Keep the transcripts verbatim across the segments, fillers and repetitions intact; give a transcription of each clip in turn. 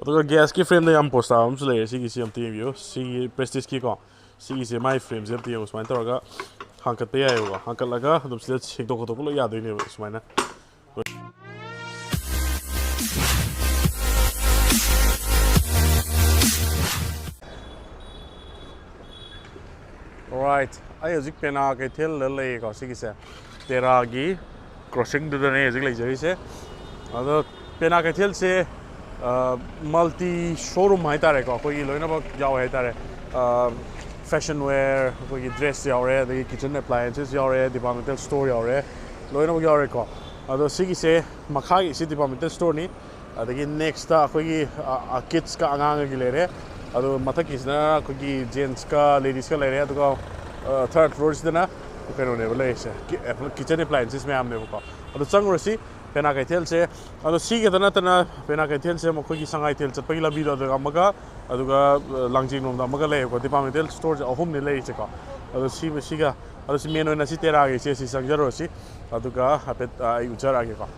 ꯑꯗꯨꯒ ꯒ꯭ꯌꯥꯁꯀꯤ ꯐ꯭ꯔꯦꯝꯗ ꯌꯥꯝ ꯄꯣꯁ ꯇꯥꯕ ꯑꯃꯁꯨ ꯂꯩꯔꯦ, ꯁꯤꯒꯤꯁꯤ ꯑꯝꯇ ꯌꯦꯡꯕꯤꯌꯨ꯫ ꯁꯤꯒꯤ ꯄ꯭ꯔꯦꯁꯇꯤꯖꯀꯤꯀꯣ, ꯁꯤꯒꯤꯁꯦ ꯃꯥꯏ ꯐ꯭ꯔꯦꯝꯁꯦ ꯑꯝꯇ ꯌꯦꯡꯉꯨ꯫ ꯁꯨꯃꯥꯏꯅ ꯇꯧꯔꯒ ꯍꯥꯡꯀꯠꯄ ꯌꯥꯏꯑꯕꯀꯣ꯫ ꯍꯥꯡꯀꯠꯂꯒ ꯑꯗꯨꯝ ꯁꯤꯗ ꯁꯦꯡꯗꯣꯛ ꯈꯣꯠꯇꯣꯛꯄ ꯂꯣꯏ ꯌꯥꯗꯣꯏꯅꯦꯕ ꯁꯨꯃꯥꯏꯅ꯫ Alright, ꯑꯩ ꯍꯧꯖꯤꯛ ꯄꯦꯅꯥ ꯀꯩꯊꯦꯜꯗ ꯂꯩꯌꯦꯀꯣ꯫ ꯁꯤꯒꯤꯁꯦ ꯇꯦꯔꯥꯒꯤ ꯀ꯭ꯔꯣꯁꯤꯡꯗꯨꯗꯅꯦ ꯍꯧꯖꯤꯛ ꯂꯩꯖꯔꯤꯁꯦ꯫ ꯑꯗꯣ ꯄꯦꯅꯥ ꯀꯩꯊꯦꯜꯁꯦ ꯃꯜꯇꯤ ꯁꯣꯔꯨꯝ ꯍꯥꯏꯇꯥꯔꯦꯀꯣ, ꯑꯩꯈꯣꯏꯒꯤ ꯂꯣꯏꯅꯃꯛ ꯌꯥꯎꯋꯦ ꯍꯥꯏꯇꯥꯔꯦ꯫ ꯐꯦꯁꯟ ꯋꯦꯌꯔ, ꯑꯩꯈꯣꯏꯒꯤ ꯗ꯭ꯔꯦꯁ ꯌꯥꯎꯔꯦ, ꯑꯗꯒꯤ ꯀꯤꯆꯟ ꯑꯦꯄ꯭ꯂꯥꯏꯌꯦꯟꯁꯦꯁ ꯌꯥꯎꯔꯦ, ꯗꯤꯄꯥꯔꯠꯃꯦꯟꯇꯦꯜ ꯁ꯭ꯇꯣꯔ ꯌꯥꯎꯔꯦ, ꯂꯣꯏꯅꯃꯛ ꯌꯥꯎꯔꯦꯀꯣ꯫ ꯑꯗꯣ ꯁꯤꯒꯤꯁꯦ ꯃꯈꯥꯒꯤꯁꯤ ꯗꯤꯄꯥꯔꯠꯃꯦꯟꯇꯦꯜ ꯁ꯭ꯇꯣꯔꯅꯤ꯫ ꯑꯗꯒꯤ ꯅꯦꯛꯁꯇ ꯑꯩꯈꯣꯏꯒꯤ ꯀꯤꯠꯁꯀ ꯑꯉꯥꯡꯒꯤ ꯂꯩꯔꯦ꯫ ꯑꯗꯣ ꯃꯊꯛꯀꯤꯁꯤꯅ ꯑꯩꯈꯣꯏꯒꯤ ꯖꯦꯟꯁꯀ ꯂꯦꯗꯤꯁꯀ ꯂꯩꯔꯦ꯫ ꯑꯗꯨꯒ ꯊꯥꯔꯠ ꯐ꯭ꯂꯣꯔꯁꯤꯗꯅ ꯀꯩꯅꯣꯅꯦꯕ ꯂꯩꯔꯤꯁꯦ, ꯀꯤꯆꯟ ꯑꯦꯄ꯭ꯂꯥꯏꯌꯦꯟꯁꯦꯁ ꯃꯌꯥꯝꯅꯦꯕꯀꯣ꯫ ꯑꯗꯣ ꯆꯪꯉꯨꯔꯁꯤ ꯄꯦꯅꯥ ꯀꯩꯊꯦꯜꯁꯦ꯫ ꯑꯗꯣ ꯁꯤꯒꯤꯗ ꯅꯠꯇꯅ ꯄꯦꯅꯥ ꯀꯩꯊꯦꯜꯁꯦ ꯑꯃꯨꯛ ꯑꯩꯈꯣꯏꯒꯤ ꯁꯉꯥꯏꯊꯦꯜ ꯆꯠꯄꯒꯤ ꯂꯝꯕꯤꯗꯣ ꯑꯗꯨꯒ ꯑꯃꯒ, ꯑꯗꯨꯒ ꯂꯥꯡꯖꯤꯡ ꯂꯣꯝꯗ ꯑꯃꯒ ꯂꯩꯌꯦꯕꯀꯣ꯫ ꯗꯤꯄꯥꯔꯠꯃꯦꯟꯇꯦꯜ ꯁ꯭ꯇꯣꯔꯁꯦ ꯑꯍꯨꯝꯅꯦ ꯂꯩꯔꯤꯁꯦꯀꯣ꯫ ꯑꯗꯣ ꯁꯤ, ꯁꯤꯒ, ꯑꯗꯣ ꯁꯤ ꯃꯦꯟ ꯑꯣꯏꯅ ꯁꯤ ꯇꯦꯔꯥꯒꯤꯁꯦ ꯁꯤ ꯆꯪꯖꯔꯨꯔꯁꯤ꯫ ꯑꯗꯨꯒ ꯍꯥꯏꯐꯦꯠ ꯑꯩ ꯎꯠꯆꯔꯛꯑꯒꯦꯀꯣ꯫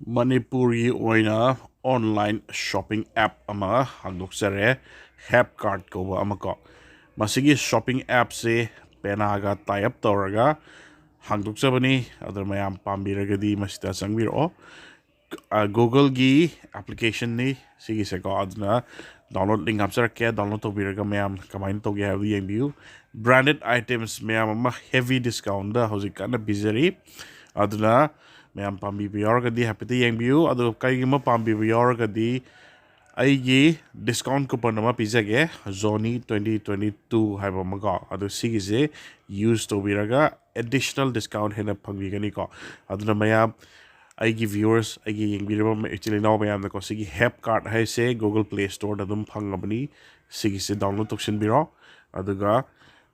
ꯃꯅꯤꯄꯨꯔꯒꯤ ꯑꯣꯏꯅ ꯑꯣꯟꯂꯥꯏꯟ ꯁꯣꯞꯄꯤꯡ ꯑꯦꯞ ꯑꯃ ꯍꯥꯡꯗꯣꯛꯆꯔꯦ, ꯍꯦꯞꯀꯥꯔꯠ ꯀꯧꯕ ꯑꯃ ꯀꯣ꯫ ꯃꯁꯤꯒꯤ ꯁꯣꯞꯄꯤꯡ ꯑꯦꯞꯁꯦ ꯄꯦꯅꯥꯒ ꯇꯥꯏ ꯑꯞ ꯇꯧꯔꯒ ꯍꯥꯡꯗꯣꯛꯆꯕꯅꯤ꯫ ꯑꯗꯨꯅ ꯃꯌꯥꯝ ꯄꯥꯝꯕꯤꯔꯒꯗꯤ ꯃꯁꯤꯗ ꯆꯪꯕꯤꯔꯛꯑꯣ꯫ ꯒꯨꯒꯜꯒꯤ ꯑꯦꯄ꯭ꯂꯤꯀꯦꯁꯟꯅꯤ ꯁꯤꯒꯤꯁꯦꯀꯣ꯫ ꯑꯗꯨꯅ ꯗꯥꯎꯟꯂꯣꯗ ꯂꯤꯡ ꯍꯥꯞꯆꯔꯛꯀꯦ, ꯗꯥꯎꯟꯂꯣꯗ ꯇꯧꯕꯤꯔꯒ ꯃꯌꯥꯝ ꯀꯃꯥꯏꯅ ꯇꯧꯒꯦ ꯍꯥꯏꯕꯗꯨ ꯌꯦꯡꯕꯤꯌꯨ꯫ ꯕ꯭ꯔꯥꯟꯗꯦꯗ ꯑꯥꯏꯇꯦꯝꯁ ꯃꯌꯥꯝ ꯑꯃ ꯍꯦꯚꯤ ꯗꯤꯁꯀꯥꯎꯟꯗ ꯍꯧꯖꯤꯛ ꯀꯟꯅ ꯄꯤꯖꯔꯤ꯫ ꯑꯗꯨꯅ ꯃꯌꯥꯝ ꯄꯥꯝꯕꯤꯕ ꯌꯥꯎꯔꯒꯗꯤ ꯍꯥꯏꯐꯦꯠꯇ ꯌꯦꯡꯕꯤꯌꯨ꯫ ꯑꯗꯨꯒ ꯀꯔꯤꯒꯨꯝꯕ ꯄꯥꯝꯕꯤꯕ ꯌꯥꯎꯔꯒꯗꯤ ꯑꯩꯒꯤ ꯗꯤꯁꯀꯥꯎꯟ ꯀꯨꯄꯟ ꯑꯃ ꯄꯤꯖꯒꯦ, ꯖꯣꯅꯤ ꯇ꯭ꯋꯦꯟꯇꯤ ꯇ꯭ꯋꯦꯟꯇꯤ ꯇꯨ ꯍꯥꯏꯕ ꯑꯃꯀꯣ꯫ ꯑꯗꯣ ꯁꯤꯒꯤꯁꯦ ꯌꯨꯁ ꯇꯧꯕꯤꯔꯒ ꯑꯦꯗꯤꯁꯅꯦꯜ ꯗꯤꯁꯀꯥꯎꯟ ꯍꯦꯟꯅ ꯐꯪꯕꯤꯒꯅꯤꯀꯣ꯫ ꯑꯗꯨꯅ ꯃꯌꯥꯝ, ꯑꯩꯒꯤ ꯚ꯭ꯌꯨꯋꯔꯁ, ꯑꯩꯒꯤ ꯌꯦꯡꯕꯤꯔꯤꯕ ꯏꯆꯤꯜ ꯏꯅꯥꯎ ꯃꯌꯥꯝꯗꯀꯣ, ꯁꯤꯒꯤ ꯍꯦꯞꯀꯥꯔꯠ ꯍꯥꯏꯁꯦ ꯒꯨꯒꯜ ꯄ꯭ꯂꯦ ꯁ꯭ꯇꯣꯔꯗ ꯑꯗꯨꯝ ꯐꯪꯉꯕꯅꯤ꯫ ꯁꯤꯒꯤꯁꯦ ꯗꯥꯎꯟꯂꯣꯗ ꯇꯧꯁꯤꯟꯕꯤꯔꯣ꯫ ꯑꯗꯨꯒ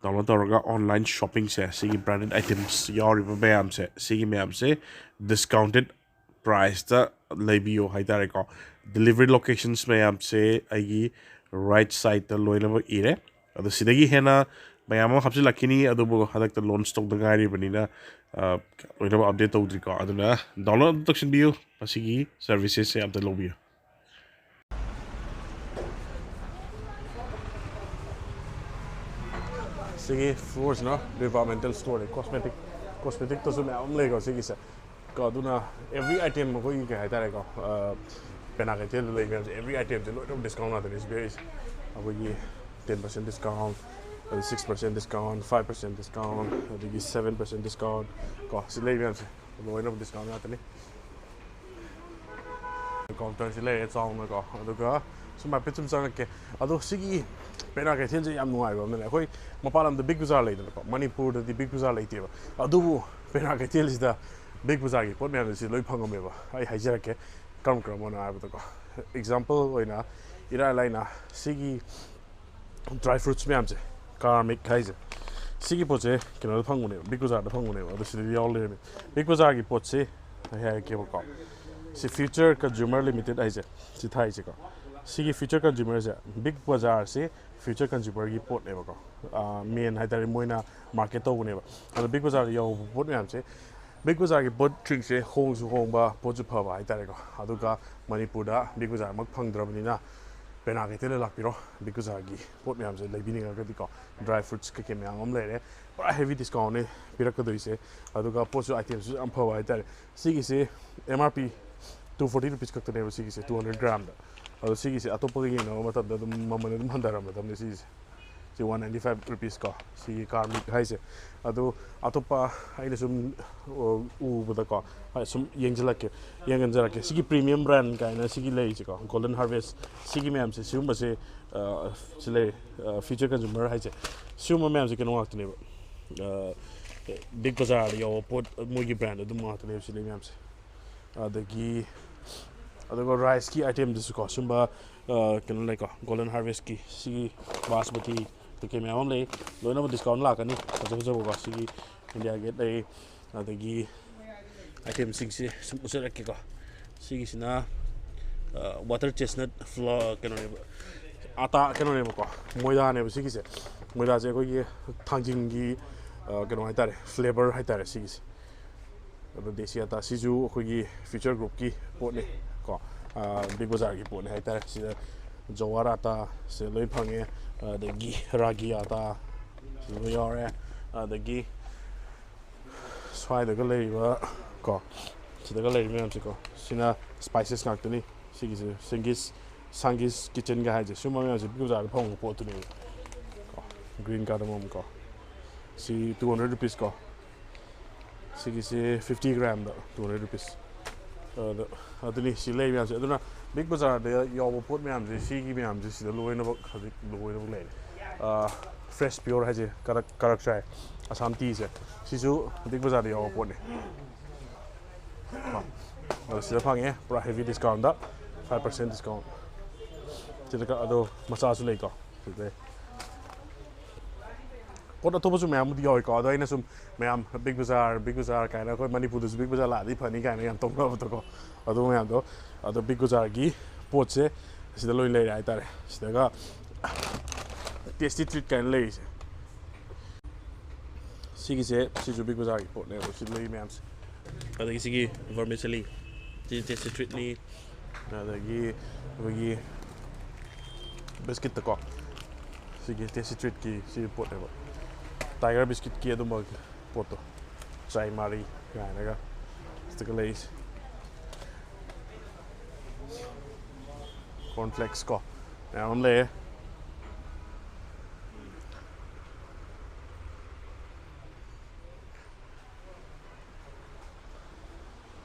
ꯗꯥꯎꯟꯂꯣꯗ ꯇꯧꯔꯒ ꯑꯣꯟꯂꯥꯏꯟ ꯁꯣꯞꯄꯤꯡꯁꯦ, ꯁꯤꯒꯤ ꯕ꯭ꯔꯥꯟꯗꯦꯗ ꯑꯥꯏꯇꯦꯝꯁ ꯌꯥꯎꯔꯤꯕ ꯃꯌꯥꯝꯁꯦ, ꯁꯤꯒꯤ ꯃꯌꯥꯝꯁꯦ ꯗꯤꯁꯀꯥꯎꯟꯇꯦꯗ ꯄ꯭ꯔꯥꯏꯁꯇ ꯂꯩꯕꯤꯌꯣ ꯍꯥꯏꯇꯥꯔꯦꯀꯣ꯫ ꯗꯤꯂꯤꯚꯔꯤ ꯂꯣꯀꯦꯁꯟꯁ ꯃꯌꯥꯝꯁꯦ ꯑꯩꯒꯤ ꯔꯥꯏꯠ ꯁꯥꯏꯠꯇ ꯂꯣꯏꯅꯃꯛ ꯏꯔꯦ꯫ ꯑꯗꯣ ꯁꯤꯗꯒꯤ ꯍꯦꯟꯅ ꯃꯌꯥꯝ ꯑꯃ ꯍꯥꯞꯆꯤꯜꯂꯛꯈꯤꯅꯤ, ꯑꯗꯨꯕꯨ ꯍꯟꯗꯛꯇ ꯂꯣꯟꯁ ꯇꯧꯗ ꯉꯥꯏꯔꯤꯕꯅꯤꯅ, ꯑ, ꯂꯣꯏꯅꯃꯛ ꯑꯞꯗꯦꯠ ꯇꯧꯗ꯭ꯔꯤꯀꯣ꯫ ꯑꯗꯨꯅ ꯗꯥꯎꯟꯂꯣꯗ ꯑꯗꯨꯝ ꯇꯧꯁꯤꯟꯕꯤꯌꯨ, ꯃꯁꯤꯒꯤ ꯁꯔꯚꯤꯁꯦꯁꯁꯦ ꯑꯝꯇ ꯂꯧꯕꯤꯌꯨ꯫ ꯁꯤꯒꯤ ꯐ꯭ꯂꯣꯔꯁꯤꯅ ꯗꯤꯄꯥꯔꯠꯃꯦꯟꯇꯦꯜ ꯁ꯭ꯇꯣꯔꯅꯤ꯫ ꯀꯣꯁꯃꯦꯇꯤꯛ, ꯀꯣꯁꯃꯦꯇꯤꯛꯇꯁꯨ ꯃꯌꯥꯝ ꯑꯃ ꯂꯩꯀꯣ ꯁꯤꯒꯤꯁꯦ꯫ ꯀꯣ, ꯑꯗꯨꯅ every item ꯑꯩꯈꯣꯏꯒꯤ ꯀꯩ ꯍꯥꯏꯇꯥꯔꯦꯀꯣ, ꯑ, ꯄꯦꯅꯥ ꯀꯩꯊꯦꯜꯗ ꯂꯩ ꯃꯌꯥꯝꯁꯦ, every item ꯁꯦ ꯂꯣꯏꯅꯃꯛ ꯗꯤꯁꯀꯥꯎꯟ ꯉꯥꯛꯇꯅꯤ ꯁꯤ ꯄꯤꯔꯤꯁꯦ꯫ ꯑꯩꯈꯣꯏꯒꯤ ten percent discount, ꯑꯗꯨ six percent discount, five percent discount, ꯑꯗꯒꯤ seven percent discount, ꯀꯣ, ꯁꯤ ꯂꯩ ꯃꯌꯥꯝꯁꯦ ꯂꯣꯏꯅꯃꯛ ꯗꯤꯁꯀꯥꯎꯟ ꯉꯥꯛꯇꯅꯤ꯫ ꯀꯥꯎꯟꯇꯔꯁꯤ ꯂꯩꯔꯦ ꯆꯥꯎꯅꯀꯣ꯫ ꯑꯗꯨꯒ ꯁꯨꯝ ꯍꯥꯏꯐꯦꯠ ꯁꯨꯝ ꯆꯪꯉꯛꯀꯦ꯫ ꯑꯗꯣ ꯁꯤꯒꯤ ꯄꯦꯅꯥ ꯀꯩꯊꯦꯜꯁꯦ ꯌꯥꯝ ꯅꯨꯡꯉꯥꯏꯕ ꯑꯃꯅꯅꯦ, ꯑꯩꯈꯣꯏ ꯃꯄꯥꯟ ꯂꯝꯗ ꯕꯤꯛ ꯕꯖꯥꯔ ꯂꯩꯗꯅꯀꯣ, ꯃꯅꯤꯄꯨꯔꯗꯗꯤ ꯕꯤꯛ ꯕꯖꯥꯔ ꯂꯩꯇꯦꯕ꯫ ꯑꯗꯨꯕꯨ ꯄꯦꯅꯥ ꯀꯩꯊꯦꯜꯁꯤꯗ ꯕꯤꯛ ꯕꯖꯥꯔꯒꯤ ꯄꯣꯠ ꯃꯌꯥꯝꯁꯤ ꯂꯣꯏ ꯐꯪꯉꯝꯃꯦꯕ꯫ ꯑꯩ ꯍꯥꯏꯖꯔꯛꯀꯦ ꯀꯔꯝ ꯀꯔꯝꯕꯅꯣ ꯍꯥꯏꯕꯗꯀꯣ꯫ ꯑꯦꯛꯖꯥꯝꯄꯜ ꯑꯣꯏꯅ ꯏꯔꯥꯏ ꯂꯥꯏꯅ ꯁꯤꯒꯤ ꯗ꯭ꯔꯥꯏ ꯐ꯭ꯔꯨꯠꯁ ꯃꯌꯥꯝꯁꯦ, ꯀꯥꯔꯃꯤꯛ ꯍꯥꯏꯁꯦ, ꯁꯤꯒꯤ ꯄꯣꯠꯁꯦ ꯀꯩꯅꯣꯗ ꯐꯪꯕꯅꯦꯕ, ꯕꯤꯛ ꯕꯖꯥꯔꯗ ꯐꯪꯕꯅꯦꯕ꯫ ꯑꯗꯣ ꯁꯤꯗꯗꯤ ꯌꯥꯎ ꯂꯩꯔꯝꯃꯦ꯫ ꯕꯤꯛ ꯕꯖꯥꯔꯒꯤ ꯄꯣꯠꯁꯦ ꯑꯩ ꯍꯥꯏꯔꯛꯀꯦꯕꯀꯣ꯫ ꯁꯤ Future Consumer Limited ꯍꯥꯏꯁꯦ, ꯁꯤ ꯊꯥꯏꯁꯦꯀꯣ꯫ ꯁꯤꯒꯤ Future Consumer ꯁꯦ, ꯕꯤꯛ ꯕꯖꯥꯔꯁꯦ Future Consumer ꯒꯤ ꯄꯣꯠꯅꯦꯕꯀꯣ꯫ ꯃꯦꯟ ꯍꯥꯏꯇꯥꯔꯦ, ꯃꯣꯏꯅ ꯃꯥꯔꯀꯦꯠ ꯇꯧꯕꯅꯦꯕ꯫ ꯑꯗꯣ ꯕꯤꯛ ꯕꯖꯥꯔꯗ ꯌꯧꯕ ꯄꯣꯠ ꯃꯌꯥꯝꯁꯦ, ꯕꯤꯛ ꯕꯖꯥꯔꯒꯤ ꯄꯣꯠꯁꯤꯡꯁꯦ ꯍꯣꯡꯁꯨ ꯍꯣꯡꯕ, ꯄꯣꯠꯁꯨ ꯐꯕ ꯍꯥꯏꯇꯥꯔꯦꯀꯣ꯫ ꯑꯗꯨꯒ ꯃꯅꯤꯄꯨꯔꯗ ꯕꯤꯛ ꯕꯖꯥꯔꯃꯛ ꯐꯪꯗ꯭ꯔꯕꯅꯤꯅ ꯄꯦꯅꯥ ꯀꯩꯊꯦꯜꯗ ꯂꯥꯛꯄꯤꯔꯣ꯫ ꯕꯤꯛ ꯕꯖꯥꯔꯒꯤ ꯄꯣꯠ ꯃꯌꯥꯝꯁꯦ ꯂꯩꯕꯤꯅꯤꯡꯉꯒꯗꯤꯀꯣ, ꯗ꯭ꯔꯥꯏ ꯐ꯭ꯔꯨꯠꯁ ꯀꯩꯀꯩ ꯃꯌꯥꯝ ꯑꯃ ꯂꯩꯔꯦ꯫ ꯄꯨꯔꯥ heavy discount ꯅꯦ ꯄꯤꯔꯛꯀꯗꯣꯏꯁꯦ꯫ ꯑꯗꯨꯒ ꯄꯣꯠꯁꯨ item ꯁꯨ ꯌꯥꯝ ꯐꯕ ꯍꯥꯏꯇꯥꯔꯦ꯫ ꯁꯤꯒꯤꯁꯦ M R P two forty rupees ꯈꯛꯇꯅꯦꯕ ꯁꯤꯒꯤꯁꯦ, two hundred gram ꯗ꯫ ꯑꯗꯣ ꯁꯤꯒꯤꯁꯦ ꯑꯇꯣꯞꯄꯒ ꯌꯦꯡꯅꯕ ꯃꯇꯝꯗ ꯑꯗꯨꯝ ꯃꯃꯜ ꯑꯗꯨꯝ ꯍꯟꯊꯔꯝꯃꯗꯕꯅꯤ ꯁꯤꯒꯤꯁꯦ꯫ ꯁꯤ one ninety five rupees ꯀꯣ, ꯁꯤꯒꯤ ꯀꯥꯔꯃꯤꯛ ꯍꯥꯏꯁꯦ꯫ ꯑꯗꯣ ꯑꯇꯣꯞꯄ ꯑꯩꯅ ꯁꯨꯝ, ꯑ, ꯎꯕꯗꯀꯣ, ꯍꯣꯏ, ꯁꯨꯝ ꯌꯦꯡꯁꯤꯜꯂꯛꯀꯦ, ꯌꯦꯡꯍꯟꯖꯔꯛꯀꯦ꯫ ꯁꯤꯒꯤ premium brand ꯀꯥꯏꯅ ꯁꯤꯒꯤ ꯂꯩꯔꯤꯁꯦꯀꯣ, Golden Harvest, ꯁꯤꯒꯤ ꯃꯌꯥꯝꯁꯦ, ꯁꯤꯒꯨꯝꯕꯁꯦ, ꯑ, ꯁꯤ ꯂꯩ, ꯑ, Future Consumer ꯍꯥꯏꯁꯦ, ꯁꯤꯒꯨꯝꯕ ꯃꯌꯥꯝꯁꯦ ꯀꯩꯅꯣ ꯉꯥꯛꯇꯅꯦꯕ, ꯑ, ꯕꯤꯛ ꯕꯖꯥꯔꯗ ꯌꯥꯎꯕ ꯄꯣꯠ, ꯃꯣꯏꯒꯤ brand ꯑꯗꯨꯝ ꯉꯥꯛꯇꯅꯦꯕ ꯁꯤ ꯂꯩ ꯃꯌꯥꯝꯁꯦ꯫ ꯑꯗꯒꯤ, ꯑꯗꯨꯒ rice ꯀꯤ item ꯗꯁꯨꯀꯣ, ꯁꯨꯝꯕ, ꯑ, ꯀꯩꯅꯣ ꯂꯩꯀꯣ, Golden Harvest ꯀꯤ ꯁꯤꯒꯤ ꯕꯥꯁꯃꯇꯤ ꯀꯩꯀꯩ ꯃꯌꯥꯝ ꯑꯃ ꯂꯩ꯫ ꯂꯣꯏꯅꯃꯛ discount ꯂꯥꯛꯀꯅꯤ, ꯐꯖ ꯐꯖꯕꯀꯣ꯫ ꯁꯤꯒꯤ India Gate ꯂꯩ, ꯑꯗꯒꯤ item ꯁꯤꯡꯁꯦ ꯁꯨꯝ ꯎꯠꯆꯔꯛꯀꯦꯀꯣ꯫ ꯁꯤꯒꯤꯁꯤꯅ, ꯑ, water chestnut flour, ꯀꯩꯅꯣꯅꯦꯕ, ꯑꯇꯥ ꯀꯩꯅꯣꯅꯦꯕꯀꯣ, ꯃꯣꯏꯗꯥꯅꯦꯕ ꯁꯤꯒꯤꯁꯦ꯫ ꯃꯣꯏꯗꯥꯁꯦ ꯑꯩꯈꯣꯏꯒꯤ ꯊꯥꯡꯖꯤꯡꯒꯤ, ꯑ, ꯀꯩꯅꯣ ꯍꯥꯏꯇꯥꯔꯦ, ꯐ꯭ꯂꯦꯕꯔ ꯍꯥꯏꯇꯥꯔꯦ ꯁꯤꯒꯤꯁꯦ꯫ ꯑꯗꯣ ꯗꯦꯁꯤ ꯑꯇꯥ ꯁꯤꯁꯨ ꯑꯩꯈꯣꯏꯒꯤ ꯐ꯭ꯌꯨꯆꯔ ꯒ꯭ꯔꯨꯞꯀꯤ ꯄꯣꯠꯅꯤ ꯀꯣ, ꯕꯤꯛ ꯕꯖꯥꯔꯒꯤ ꯄꯣꯠꯅꯤ ꯍꯥꯏꯇꯥꯔꯦ꯫ ꯁꯤꯗ ꯖꯋꯥꯔ ꯑꯇꯥ ꯁꯤꯗ ꯂꯣꯏ ꯐꯪꯉꯦ, ꯑꯗꯒꯤ ꯔꯥꯒꯤ ꯑꯇꯥ ꯁꯤꯗ ꯂꯣꯏ ꯌꯥꯎꯔꯦ꯫ ꯑꯗꯒꯤ ꯁ꯭ꯋꯥꯏꯗꯒ ꯂꯩꯔꯤꯕ ꯀꯣ, ꯁꯤꯗꯒ ꯂꯩꯔꯤꯕ ꯃꯌꯥꯝꯁꯦꯀꯣ, ꯁꯤꯅ ꯁ꯭ꯄꯥꯏꯁꯦꯁ ꯉꯥꯛꯇꯅꯤ꯫ ꯁꯤꯒꯤꯁꯦ ꯁꯪꯒꯤꯁ, ꯁꯪꯒꯤꯁ ꯀꯤꯆꯟꯒ ꯍꯥꯏꯁꯦ, ꯁꯨꯝꯕ ꯃꯌꯥꯝꯁꯦ ꯕꯤꯛ ꯕꯖꯥꯔꯗ ꯐꯪꯕ ꯄꯣꯠꯇꯨꯅꯦꯕ ꯀꯣ꯫ ꯒ꯭ꯔꯤꯟ ꯀꯥꯔꯗꯃꯝ ꯀꯣ, ꯁꯤ two hundred rupees ꯀꯣ, ꯁꯤꯒꯤꯁꯦ fifty gramꯗ two hundred rupees꯫ ꯑꯗꯣ ꯑꯗꯨꯅꯤ ꯁꯤ ꯂꯩ ꯃꯌꯥꯝꯁꯦ꯫ ꯑꯗꯨꯅ ꯕꯤꯛ ꯕꯖꯥꯔꯗ ꯌꯥꯎꯕ ꯄꯣꯠ ꯃꯌꯥꯝꯁꯦ, ꯁꯤꯒꯤ ꯃꯌꯥꯝꯁꯦ ꯁꯤꯗ ꯂꯣꯏꯅꯃꯛ ꯍꯧꯖꯤꯛ ꯂꯣꯏꯅꯃꯛ ꯂꯩꯔꯦ꯫ ꯐ꯭ꯔꯦꯁ ꯄꯤꯌꯣꯔ ꯍꯥꯏꯁꯦ ꯀꯔꯛ ꯀꯔꯛ ꯆꯥꯏ, ꯑꯁꯥꯝ ꯇꯤꯁꯦ, ꯁꯤꯁꯨ ꯕꯤꯛ ꯕꯖꯥꯔꯗ ꯌꯥꯎꯕ ꯄꯣꯠꯅꯤ꯫ ꯀꯣ꯫ ꯑꯗꯣ ꯁꯤꯗ ꯐꯪꯉꯦ ꯄꯨꯔꯥ heavy discount, five percent discount꯫ ꯁꯤꯗ ꯀ-, ꯑꯗꯣ ꯃꯆꯥꯁꯨ ꯂꯩꯀꯣ꯫ ꯁꯤꯗ ꯂꯩ꯫ ꯄꯣꯠ ꯑꯇꯣꯞꯄꯁꯨ ꯃꯌꯥꯝꯕꯨꯗꯤ ꯌꯥꯎꯋꯤꯀꯣ꯫ ꯑꯗꯣ ꯑꯩꯅ ꯁꯨꯝ ꯃꯌꯥꯝ ꯕꯤꯛ ꯕꯖꯥꯔ, ꯕꯤꯛ ꯕꯖꯥꯔ ꯀꯥꯏꯅ ꯑꯩꯈꯣꯏ ꯃꯅꯤꯄꯨꯔꯗꯁꯨ ꯕꯤꯛ ꯕꯖꯥꯔ ꯂꯥꯛꯑꯗꯤ ꯐꯅꯤ ꯀꯥꯏꯅ ꯌꯥꯝ ꯇꯧꯅꯕꯗꯣꯀꯣ꯫ ꯑꯗꯨ ꯃꯌꯥꯝꯗꯣ, ꯑꯗꯣ ꯕꯤꯛ ꯕꯖꯥꯔꯒꯤ ꯄꯣꯠꯁꯦ ꯁꯤꯗ ꯂꯣꯏ ꯂꯩꯔꯦ ꯍꯥꯏꯇꯥꯔꯦ꯫ ꯁꯤꯗꯒ ꯇꯦꯁꯇꯤ ꯇ꯭ꯔꯤꯠ ꯀꯥꯏꯅ ꯂꯩꯔꯤꯁꯦ꯫ ꯁꯤꯒꯤꯁꯦ, ꯁꯤꯁꯨ ꯕꯤꯛ ꯕꯖꯥꯔꯒꯤ ꯄꯣꯠꯅꯦꯕ, ꯁꯤ ꯂꯩ ꯃꯌꯥꯝꯁꯦ꯫ ꯑꯗꯒꯤ ꯁꯤꯒꯤ ꯚꯔꯃꯤꯁꯦꯂꯤ, ꯁꯤ ꯇꯦꯁꯇꯤ ꯇ꯭ꯔꯤꯠꯅꯤ꯫ ꯑꯗꯒꯤ ꯑꯩꯈꯣꯏꯒꯤ ꯕꯤꯁꯀꯤꯠꯇꯀꯣ, ꯁꯤꯒꯤ ꯇꯦꯁꯇꯤ ꯇ꯭ꯔꯤꯠꯀꯤ ꯁꯤ ꯄꯣꯠꯅꯦꯕ, ꯇꯥꯏꯒꯔ ꯕꯤꯁꯀꯤꯠꯀꯤ ꯑꯗꯨꯝꯕ ꯄꯣꯠꯇꯣ, ꯆꯥꯏ ꯃꯥꯔꯤ ꯀꯥꯏꯅꯒ ꯁꯤꯗꯒ ꯂꯩꯔꯤꯁꯦ꯫ ꯀꯣꯔꯟ ꯐ꯭ꯂꯦꯛꯁ ꯀꯣ, ꯃꯌꯥꯝ ꯑꯃ ꯂꯩꯌꯦ꯫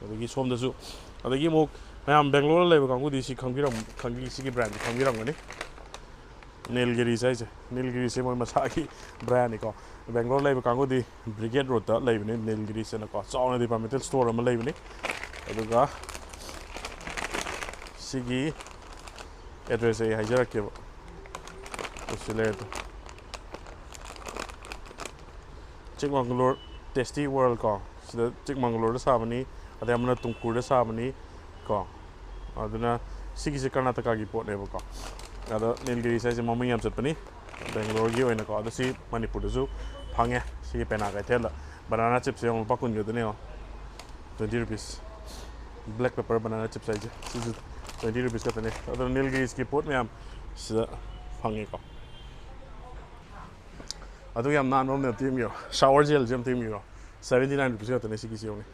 ꯑꯗꯒꯤ ꯁꯣꯝꯗꯁꯨ, ꯑꯗꯒꯤ ꯑꯃꯨꯛ ꯃꯌꯥꯝ ꯕꯦꯡꯒ꯭ꯂꯣꯔꯗ ꯂꯩꯕ ꯀꯥꯡꯕꯨꯗꯤ ꯁꯤ ꯈꯪꯕꯤꯔꯝ-, ꯈꯪꯕꯤ-, ꯁꯤꯒꯤ ꯕ꯭ꯔꯥꯟꯁꯦ ꯈꯪꯕꯤꯔꯝꯒꯅꯤ꯫ ꯅꯤꯜꯒꯤꯔꯤꯁ ꯍꯥꯏꯁꯦ, ꯅꯤꯜꯒꯤꯔꯤꯁꯁꯦ ꯃꯣꯏ ꯃꯁꯥꯒꯤ ꯕ꯭ꯔꯥꯟꯅꯤꯀꯣ꯫ ꯕꯦꯡꯒ꯭ꯂꯣꯔ ꯂꯩꯕ ꯀꯥꯡꯕꯨꯗꯤ ꯕ꯭ꯔꯤꯒꯦꯗ ꯔꯣꯗꯇ ꯂꯩꯕꯅꯤ ꯅꯤꯜꯒꯤꯔꯤꯁ ꯍꯥꯏꯅꯀꯣ, ꯆꯥꯎꯅ ꯗꯤꯄꯥꯔꯠꯃꯦꯟꯇꯦꯜ ꯁ꯭ꯇꯣꯔ ꯑꯃ ꯂꯩꯕꯅꯤ꯫ ꯑꯗꯨꯒ ꯁꯤꯒꯤ ꯑꯦꯗ꯭ꯔꯦꯁꯁꯦ ꯑꯩ ꯍꯥꯏꯖꯔꯛꯀꯦꯕ꯫ ꯁꯤ ꯂꯩꯔꯦ꯫ ꯆꯤꯛꯃꯪꯒꯂꯣꯔ ꯇꯦꯁꯇꯤ ꯋꯥꯔꯜ ꯀꯣ, ꯁꯤꯗ ꯆꯤꯛꯃꯪꯒꯂꯣꯔꯗ ꯁꯥꯕꯅꯤ, ꯑꯗꯩ ꯑꯃꯅ ꯇꯨꯡꯀꯨꯔꯗ ꯁꯥꯕꯅꯤ ꯀꯣ꯫ ꯑꯗꯨꯅ ꯁꯤꯒꯤꯁꯦ ꯀꯔꯅꯥꯇꯀꯥꯒꯤ ꯄꯣꯠꯅꯦꯕꯀꯣ꯫ ꯑꯗꯣ ꯅꯤꯜꯒꯤꯔꯤꯁ ꯍꯥꯏꯁꯦ ꯃꯃꯤꯡ ꯌꯥꯝ ꯆꯠꯄꯅꯤ꯫ ꯕꯦꯡꯒ꯭ꯂꯣꯔꯒꯤ ꯑꯣꯏꯅꯀꯣ꯫ ꯑꯗꯣ ꯁꯤ ꯃꯅꯤꯄꯨꯔꯗꯁꯨ ꯐꯪꯉꯦ, ꯁꯤꯒꯤ ꯄꯦꯅꯥ ꯀꯩꯊꯦꯜꯗ꯫ ꯕꯅꯥꯅꯥ ꯆꯤꯞꯁꯦ ꯌꯦꯡꯉꯣ, ꯂꯨꯄꯥ ꯀꯨꯟꯒꯤ ꯑꯗꯨꯅ ꯌꯦꯡꯉꯣ, twenty rupees꯫ Black pepper banana chips ꯍꯥꯏꯁꯦ ꯁꯤꯁꯨ twenty rupees ꯈꯛꯇꯅꯦ꯫ ꯑꯗꯣ ꯅꯤꯜꯒꯤꯔꯤꯁꯀꯤ ꯄꯣꯠ ꯃꯌꯥꯝ ꯁꯤꯗ ꯐꯪꯉꯦꯀꯣ꯫ ꯑꯗꯨꯒ ꯌꯥꯝ ꯅꯥꯟꯕ ꯑꯃ ꯑꯝꯇ ꯌꯦꯡꯕꯤꯔꯣ, shower gelꯁꯦ ꯑꯝꯇ ꯌꯦꯡꯕꯤꯔꯣ, seventy nine rupees ꯈꯛꯇꯅꯦ ꯁꯤꯒꯤꯁꯤ ꯌꯦꯡꯉꯨꯅꯦ꯫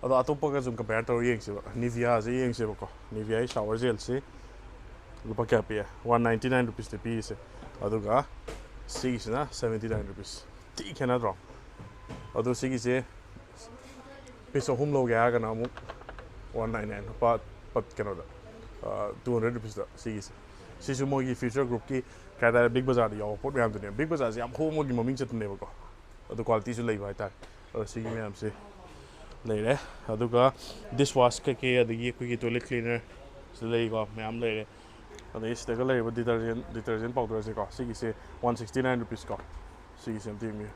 ꯑꯗꯣ ꯑꯇꯣꯞꯄꯒ ꯁꯨꯝ compare ꯇꯧꯔ ꯌꯦꯡꯁꯦꯕ, ꯅꯤꯚꯤꯌꯥꯁꯦ ꯌꯦꯡꯁꯦꯕꯀꯣ꯫ ꯅꯤꯚꯤꯌꯥꯒꯤ shower gelꯁꯤ ꯂꯨꯄꯥ ꯀꯌꯥ ꯄꯤꯌꯦ? One ninety nine rupeesꯅꯦ ꯄꯤꯔꯤꯁꯦ꯫ ꯑꯗꯨꯒ ꯁꯤꯒꯤꯁꯤꯅ seventy nine rupees꯫ ꯊꯤ ꯈꯦꯠꯅꯗ꯭ꯔꯣ? ꯑꯗꯣ ꯁꯤꯒꯤꯁꯦ piece ꯑꯍꯨꯝ ꯂꯧꯒꯦ ꯍꯥꯏꯔꯒꯅ ꯑꯃꯨꯛ one nine nine, ꯂꯨꯄꯥ ꯄꯠ ꯀꯩꯅꯣꯗ, two hundred rupeesꯇ ꯁꯤꯒꯤꯁꯦ꯫ ꯁꯤꯁꯨ ꯃꯣꯏꯒꯤ future groupꯀꯤ ꯀꯩ ꯍꯥꯏꯇꯥꯔꯦ, Big Bazaarꯗ ꯌꯥꯎꯕ ꯄꯣꯠ ꯃꯌꯥꯝꯗꯨꯅꯦ꯫ Big Bazaarꯁꯦ ꯌꯥꯝ ꯍꯣꯡꯕꯒꯤ ꯃꯃꯤꯡ ꯆꯠꯄꯅꯦꯕꯀꯣ, ꯑꯗꯨ qualityꯁꯨ ꯂꯩꯕ ꯍꯥꯏꯇꯥꯔꯦ꯫ ꯑꯗꯣ ꯁꯤꯒꯤ ꯃꯌꯥꯝꯁꯦ ꯂꯩꯔꯦ꯫ ꯑꯗꯨꯒ dish wash ꯀꯩꯀꯩ, ꯑꯗꯒꯤ ꯑꯩꯈꯣꯏꯒꯤ toilet cleaner ꯁꯤꯗ ꯂꯩꯀꯣ, ꯃꯌꯥꯝ ꯂꯩꯔꯦ꯫ ꯑꯗꯒꯤ ꯁꯤꯗꯒ ꯂꯩꯔꯤꯕ detergent, detergent powderꯁꯦꯀꯣ, ꯁꯤꯒꯤꯁꯦ one sixty nine rupees ꯀꯣ꯫ ꯁꯤꯒꯤꯁꯦ ꯑꯝꯇ ꯌꯦꯡꯕꯤꯌꯨ꯫